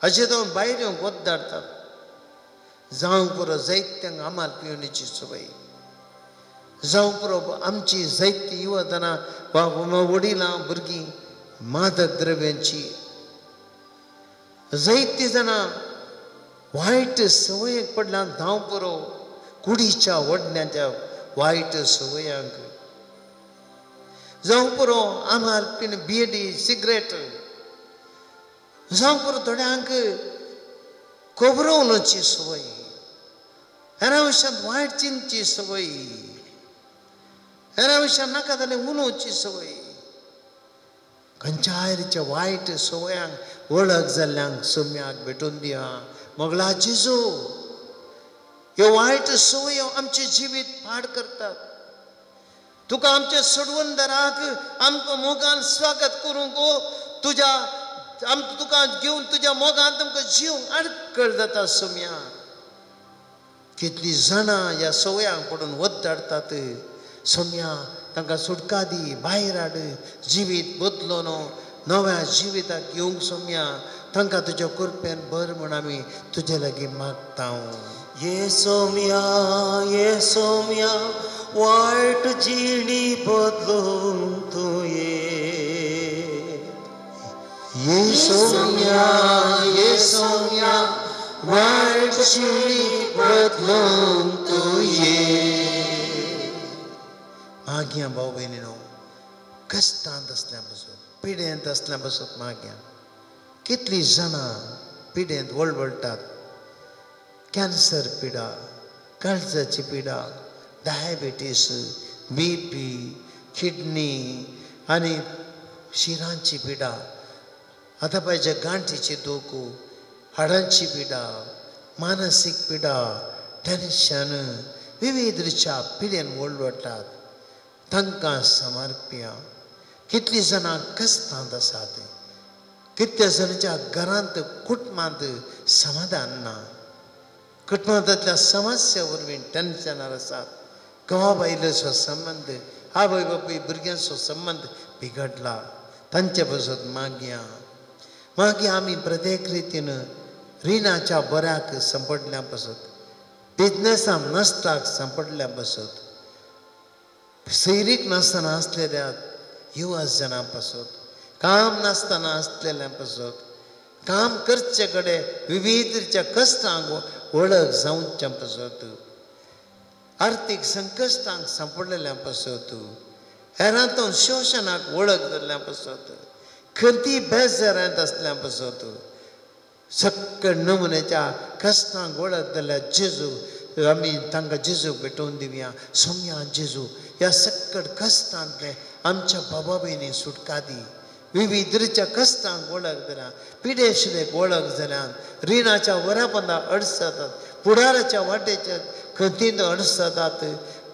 अशें तो भायर येवंक वद्दारतात. जावं पुरो जायत्यांक आमाल पिवणेची संवय, जावं पुरो आमची जायती युवतना वा वडिलां भुरगीं मादक द्रव्यांची, जायतीं जाणां वायट संवयेक पडल्या. धांव पुरो कुडीच्या वडण्याच्या वायट संवयांक, जावं पुरो आमाल पिन बिडी सिगरेट, जावं पुरो थोड्यांक खबरो उलोवची संवय, हेरा विशयांत वायट चिंतची संवय, हेरा विशयांत नाका जाल्यार उलोवची संवय. खंयच्याय रिच्या वायट संवयांक वळख जाल्ल्यांक सोम्याक भेटून दिया. मोगला जेजू, ह्यो वायट संवयो आमचें जिवीत पाड करतात. तुका आमच्या सोडवणदाराक आमकां मोगान स्वागत करूंक, तुज्या तुका घेवन तुज्या मोगान तुमकां जीव आडकळ जाता सोम्या. कितलीं जाणां ह्या संवयांक पडून वद्दाडटात सोम्या. तांकां सुटका दी, भायर हाड, जिवीत बदलोन नव्या जिविताक येवंक सोम्या. तांकां तुज्या कृपेन भर म्हूण आमी तुजे लागीं मागता. ये सोम्या, ये सोम्या, वायट जिणी बदलूंक तूं ये. ये सोम्या, ये सोम्या, वायट जिणी बदलूंक तूं ये. मागया भाव भयणीनो, कश्टांत आसल्या पसून, पिडेंत आसल्या पसून मागया. कितलीं जाणां पिडेंत वळवळटात. कॅन्सर पिडा, काळजाची पिडा, डायबिटीस, बीपी, किडनी आनी शिरांची पिडा, आतां पांयच्या गांठीची दूख, हाडांची पिडा, मानसीक पिडा, टेन्शन, विविध रिच्या पिडेन वळवळटात तांकां समर्प्या. कितलीं जाणां कश्टांत आसात, कितल्या जाणांच्या घरांत कुटुंबांत समाधान ना, कुटुंबांतल्या समस्या वरवीं टेन्शनार आसात. घोवा बायलेचो संबंद, आवय बापूय भुरग्यांचो संबंद बिगडला, तांचे पासत मागया. मागीर आमी प्रत्येक रितीन रिणाच्या बऱ्याक सांपडल्या पासत, बिजनेसाक नश्टाक सांपडल्या पासत, सैरीक नासतना आसलेल्या युवा जाणां पासत, काम नासतना आसलेल्या पासत, काम करचे कडेन विविधच्या कश्टांक वळख जावच्या पासत, आर्थीक संकश्टांक सांपडलेल्या पासत, हेरांतून शोशणाक वळख जाल्ल्या पासत, खंती बेजारांत आसल्या पासत, सक्कड नमुन्याच्या कश्टांक वळख जाल्ल्या जेजू आमी तांकां जेजूक भेटोवन दिवया. सोम्या जेजू, ह्या सक्कड कश्टांतले आमच्या बाबा भयणी सुटका दी. विविधच्या कश्टांक वळख जाल्या, पिडेशिलेक वळख जाल्यान, रिणाच्या वरापंदा अडसतात, फुडाराच्या वाटेच्या खंतींत अडसतात,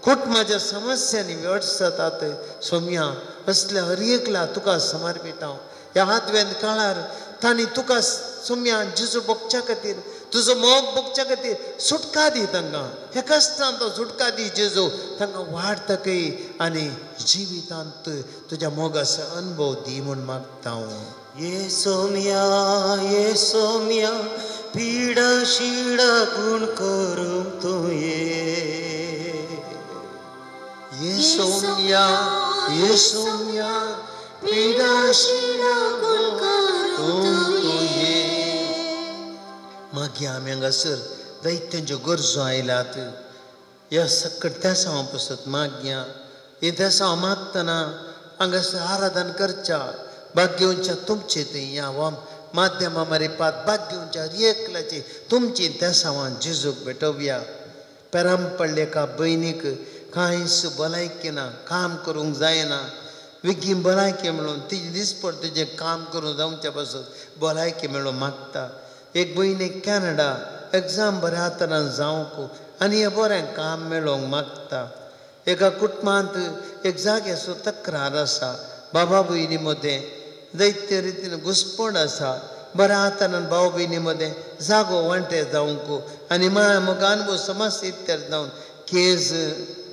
कुटुंबाच्या समस्यांनी अडसतात. सोम्या, असल्या हर एकला तुका समर्पिता. ह्या आदवेंत काळार तांणी तुका सोम्या जेजू भोगच्या खातीर, तुजो मोग भोगच्या खातीर सुटका दी तांकां. ह्या कश्टांत तो सुटका दी जेजू, तांकां वाड तकय आनी जिवितांत तुज्या मोगाचो अनुभव दी म्हूण मागता हांव. ये सोम्या, ये सोम्या, पिडा शिडा गुण करूंक तूं ये. ये सोम्या, ये सोम्या, पिडा शिडा गुण करूंक तूं ये. मागीर आमी हांगासर दैत्यांच्यो गरजो आयल्यात. ह्या सक्कड तेसांव पासत मागया. ही तेसांव मागतना हांगासर आराधन करच्या भाग्यवंच्या तुमचे थंय ह्या वा माध्यमा मारिपात भाग्यवंच्या एकल्याची तुमची तेसांवां जेजूक भेटोवया. पेराम पडले एका भयणीक कांयच भलायकी ना, काम करूंक जायना, बेगीन भलायकी मेळून तिजी दिसपड तुजें काम करूंक जावच्या पासत भलायकी मेळून मागता. एक भयणीक कॅनडा एग्जाम बऱ्या तरान जावंक आनी हें बरें काम मेळोवंक मागता. एका कुटुंबांत एक जाग्याचो तक्रार आसा, बाबा भयणी मदें दैत्य रितीन घुसपण आसा, बऱ्या तरान भाव भयणी मदें जागो वांटे जावंक आनी माया मोगान समस्या इत्याद जावन केज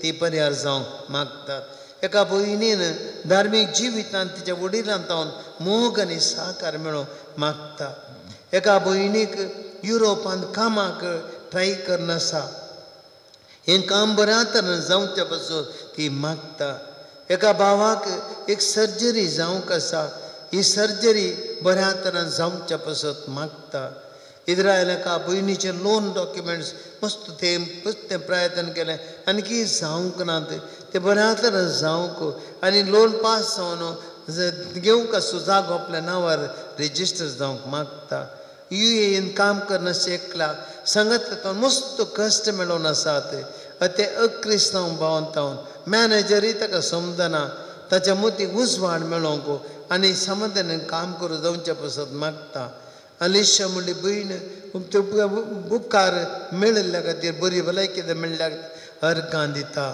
ती परिहार जावंक मागतात. एका भयणीन धार्मीक जिवितांत तिच्या वडिलांत जावन मोग आनी सहकार मेळोवंक मागता. एका भयणीक युरोपांत कामाक ट्राय करून आसा, हें काम बऱ्या तरान जावच्या पासून ती मागता. एका भावाक एक सर्जरी जावंक आसा, ही सर्जरी बऱ्या तरान जावच्या पासत मागता. इस्रायल एका भयणीचे लोन डॉक्युमेंट्स मस्त ते प्रयत्न केलें आनी की जावंक ना, ते बऱ्या तरान जावंक आनी लोन पास जावन घेवंक आसूं जागो आपल्या नांवार रेजिस्टर जावंक मागता. यू एन काम करना एकला सांगत तो मस्त कश्ट मेळोवन आसात, ते अक्रिस्तांव भावन तावन मॅनेजरूय ताका समजना, ताच्या मतीक उजवाड मेळोवंक आनी समाधानान काम करूं जावच्या पासत मागता. अलिशा म्हणली भयण उपकार मेळिल्ल्या खातीर, बरी भलायकी मेळिल्ल्या खातीर अर्गां दिता.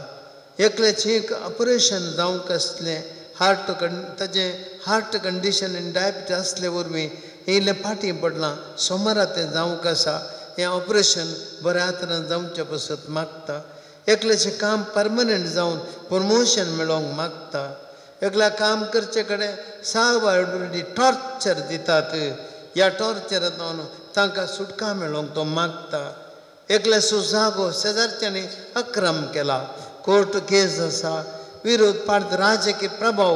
एकल्याचें एक ऑपरेशन जावंक आसलें, हार्ट ताजें हार्ट कंडिशन आनी डायबिटीज आसले वरवीं इल्लें फाटीं पडलां, सोमारा तें जावंक आसा, हें ऑपरेशन बऱ्या तरान जावच्या पासत मागता. एकल्याचें काम परमनंट जावन प्रमोशन मेळोवंक मागता. एकल्या काम करचे कडेन साबार टॉर्चर दितात, ह्या टॉर्चरांत तांकां सुटका मेळोवंक तो मागता. एकल्याचो जागो शेजारच्यांनी अक्रम केला, कोर्ट केस आसा, विरोध पार्ट राजकीय प्रभाव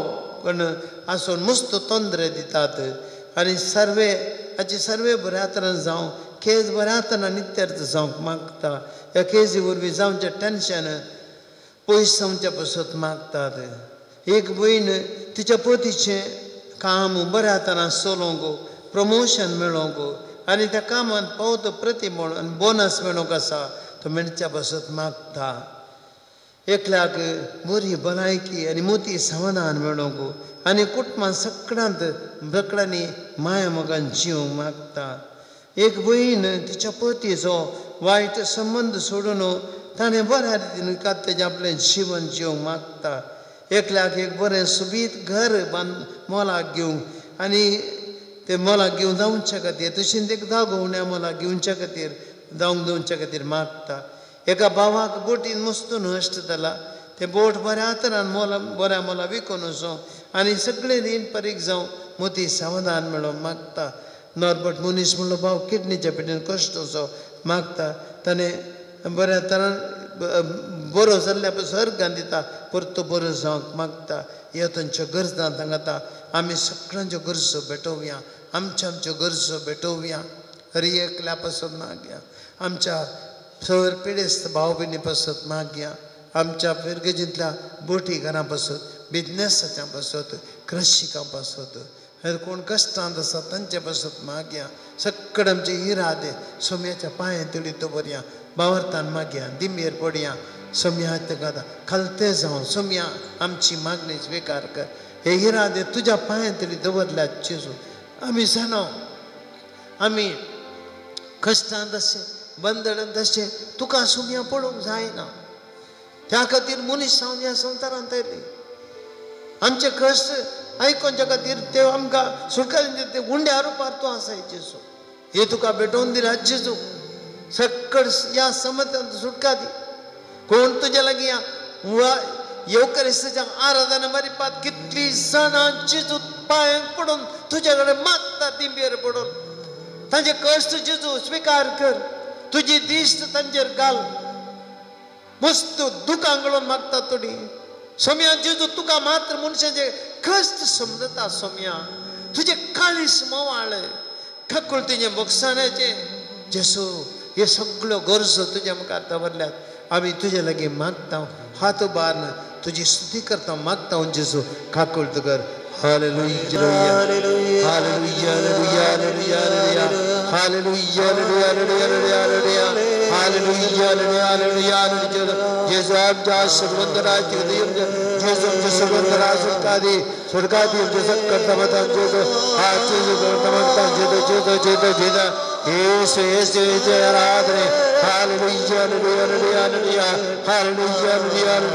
आसून मस्त तोंदरे दितात आनी सर्वे हाची सर्वे बऱ्या तरान जावं केस बऱ्या तरान नित्यर्थ जावंक मागता. ह्या केजी वरवीं जावचें टेन्शन पयस जावच्या पासत मागतात. एक भयण तिच्या पतीचें काम बऱ्या तरान चलोवंक प्रमोशन मेळोवंक आनी त्या कामांत पावतो प्रतिमळ आनी बोनस मेळोवंक आसा तो मेळच्या पासत मागता. एकल्याक बरी भलायकी आनी मोती समाधान मेळोवंक आनी कुटुंबान सगळ्यांत सगळ्यांनी माया मोगान जिवंक मागता. एक भयण तिच्या पतीचो वायट संबंद सोडून ताणें बऱ्या रितीन तेजें आपलें जिवन जिवंक मागता. एकल्याक एक बरें सोबीत घर बांद मोलाक घेवंक आनी ते मोलाक घेवन जावच्या खातीर तशेंच एक दागोवण्या मोलाक घेवच्या खातीर जावंक दिवच्या खातीर मागता. एका भावाक बोटीन मस्त नश्ट जाला तें बोट बऱ्या तरान मोला बऱ्या मोला विकून वचूं आनी सगळें रीण परीक जावं मोती समाधान मेळोवंक मागता. नॉर्बट मनीस म्हणलो भाव किडनीच्या पेटीन कश्ट असो मागता. ताणें बऱ्या तरान बरो जाल्ल्या सर्गान दिता परतो बरो जावंक मागता. ह्यो तांच्यो गरजां सांगता. आमी सगळ्यांच्यो गरजो भेटोवया, आमच्यो आमच्यो गरजो भेटोवया. हर एकल्या पासून मागया, आमच्या सर पिडेस्त भाव भयणी पासत मागया, आमच्या फिरगजींतल्या बोटी घरां पासत, बिजनेसाच्या पासत, कृषिकां पासत, हेर कोण कश्टांत आसा तांचे पासत मागया. सगळे आमचे इरादे सोम्याच्या पांये तडी दवरया, बावरतान मागया, दिमेर पडया, सोम्या तेका खालते जावन सोम्या आमची मागणी स्विकार कर. हे इरादे तुज्या पांये तडी दवरल्यात जेजू. आमी जाणा आमी कश्टांत आसचे बंदडांत आसचे तुका सोम्या पळोवंक जायना. त्या खातीर मनीस जावन ह्या संवसारांत आयली. आमचे कश्ट आयकोनच्या खातीर ते आमकां सुटका ते उंड्या रुपार तूं आसाय जेजू. हे तुका भेटोवन दिला जेजू. सगळ ह्या समत्यांत सुटका दी. कोण तुज्या लागीं वा येवकरिस्ताच्या आराधना मारिपात कितली जाणां जेजू पांयांक पडून तुज्या कडेन मागता दिंबेर पडून. तांचे कश्ट जेजू स्विकार कर, तुजी दिश्ट तांचेर घाल. मस्त दुकां गळोवन मागता थोडी सोम्या जेजू. तुका मात्र मनशाचे कश्ट समजता सोम्या. तुजें काळीस मोवाळ काकुळतीचें बोगसाण्याचें जेसू. हे सगळ्यो गरजो तुज्या मुखार दवरल्यात. आमी तुजे लागीं मागता, हात उबारून तुजी स्तुती करता मागता जेजू. काकुळत कर. Hallelujah, hallelujah, hallelujah, hallelujah, hallelujah, hallelujah, hallelujah, hallelujah. जेजू आमच्या सर्वंतराज जेजू आमच्या सर्वंतराज सुटका दी, सुटका दी. जेजू करता माता जेजू हात जेजू करता माता जेजू जेजू जेजू जेजू Yesu Yesu Yesu आराधने. Hallelujah, hallelujah, hallelujah, hallelujah,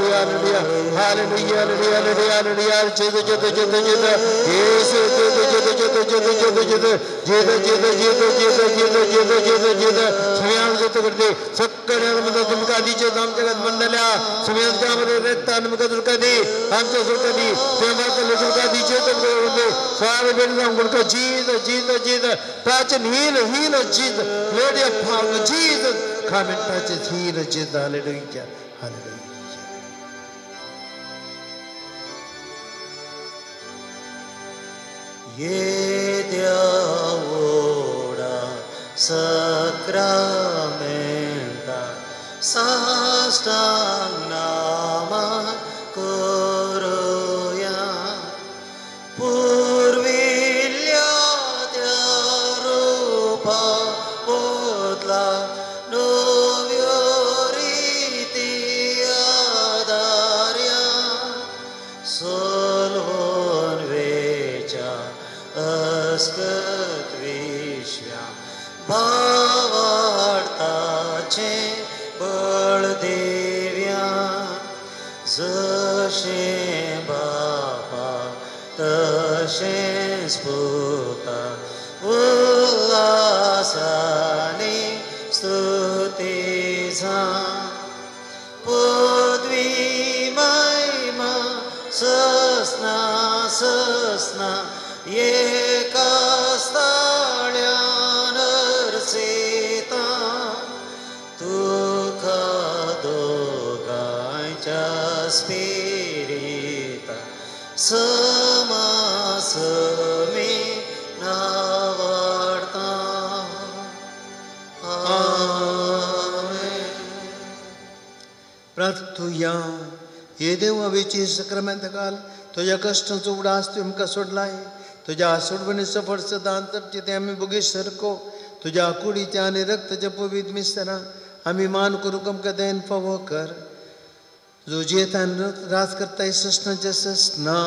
hallelujah, hallelujah, hallelujah, hallelujah. जेजू जेजू जेजू जेजू येसू जेजू जेजू जेजू जेजू जेजू जेजू जेजू जेजू जेजू जेजू जेजू जेजू जेजू जेजू. सगळ्यांना जेजू करते सगळ्यांना तुमकां दिचे आमच्या मंडल्या सगळ्यांच्या रेत्ता तुमकां सुटका दी, आमच्या सुटका दी, सुटका दिचे सारे bed जीज जीज जीज touch and heal, heal Jesus. Let your power, Jesus, come and touch us, heal Jesus. Hallelujah, hallelujah. ये देवोडा sacramenta साष्टांग नामा करूया पूर्विल्या त्या रूपा बदला नव्यो रीती आदार्या सोलवून वेच्या अस्कत विश्व्या भावार्थाचें बळ देव्या जशें बापा तशेंच पुता उल्हासानी स्तुती जा पदवी महिमा ससना ससना एका स्थाळ्यान अर्चिता तुका दोगांच्या स्पिरिता समासमी नावाडता. आमेन. प्रार्थुया. हे देवा वेची सक्रामेंत घाल तुज्या कश्टांचो उगडास तुवें आमकां सोडलाय. तुज्या सोडवणीचो फळ सदां जपचें तें आमी भोगी सारको. तुज्या कुडीच्या आनी रक्ताच्या पवित्र मिस्तरां आमी मान करूंक आमकां दयेन फावो कर. जो जियेतान राज करता ससनाच्या ससना.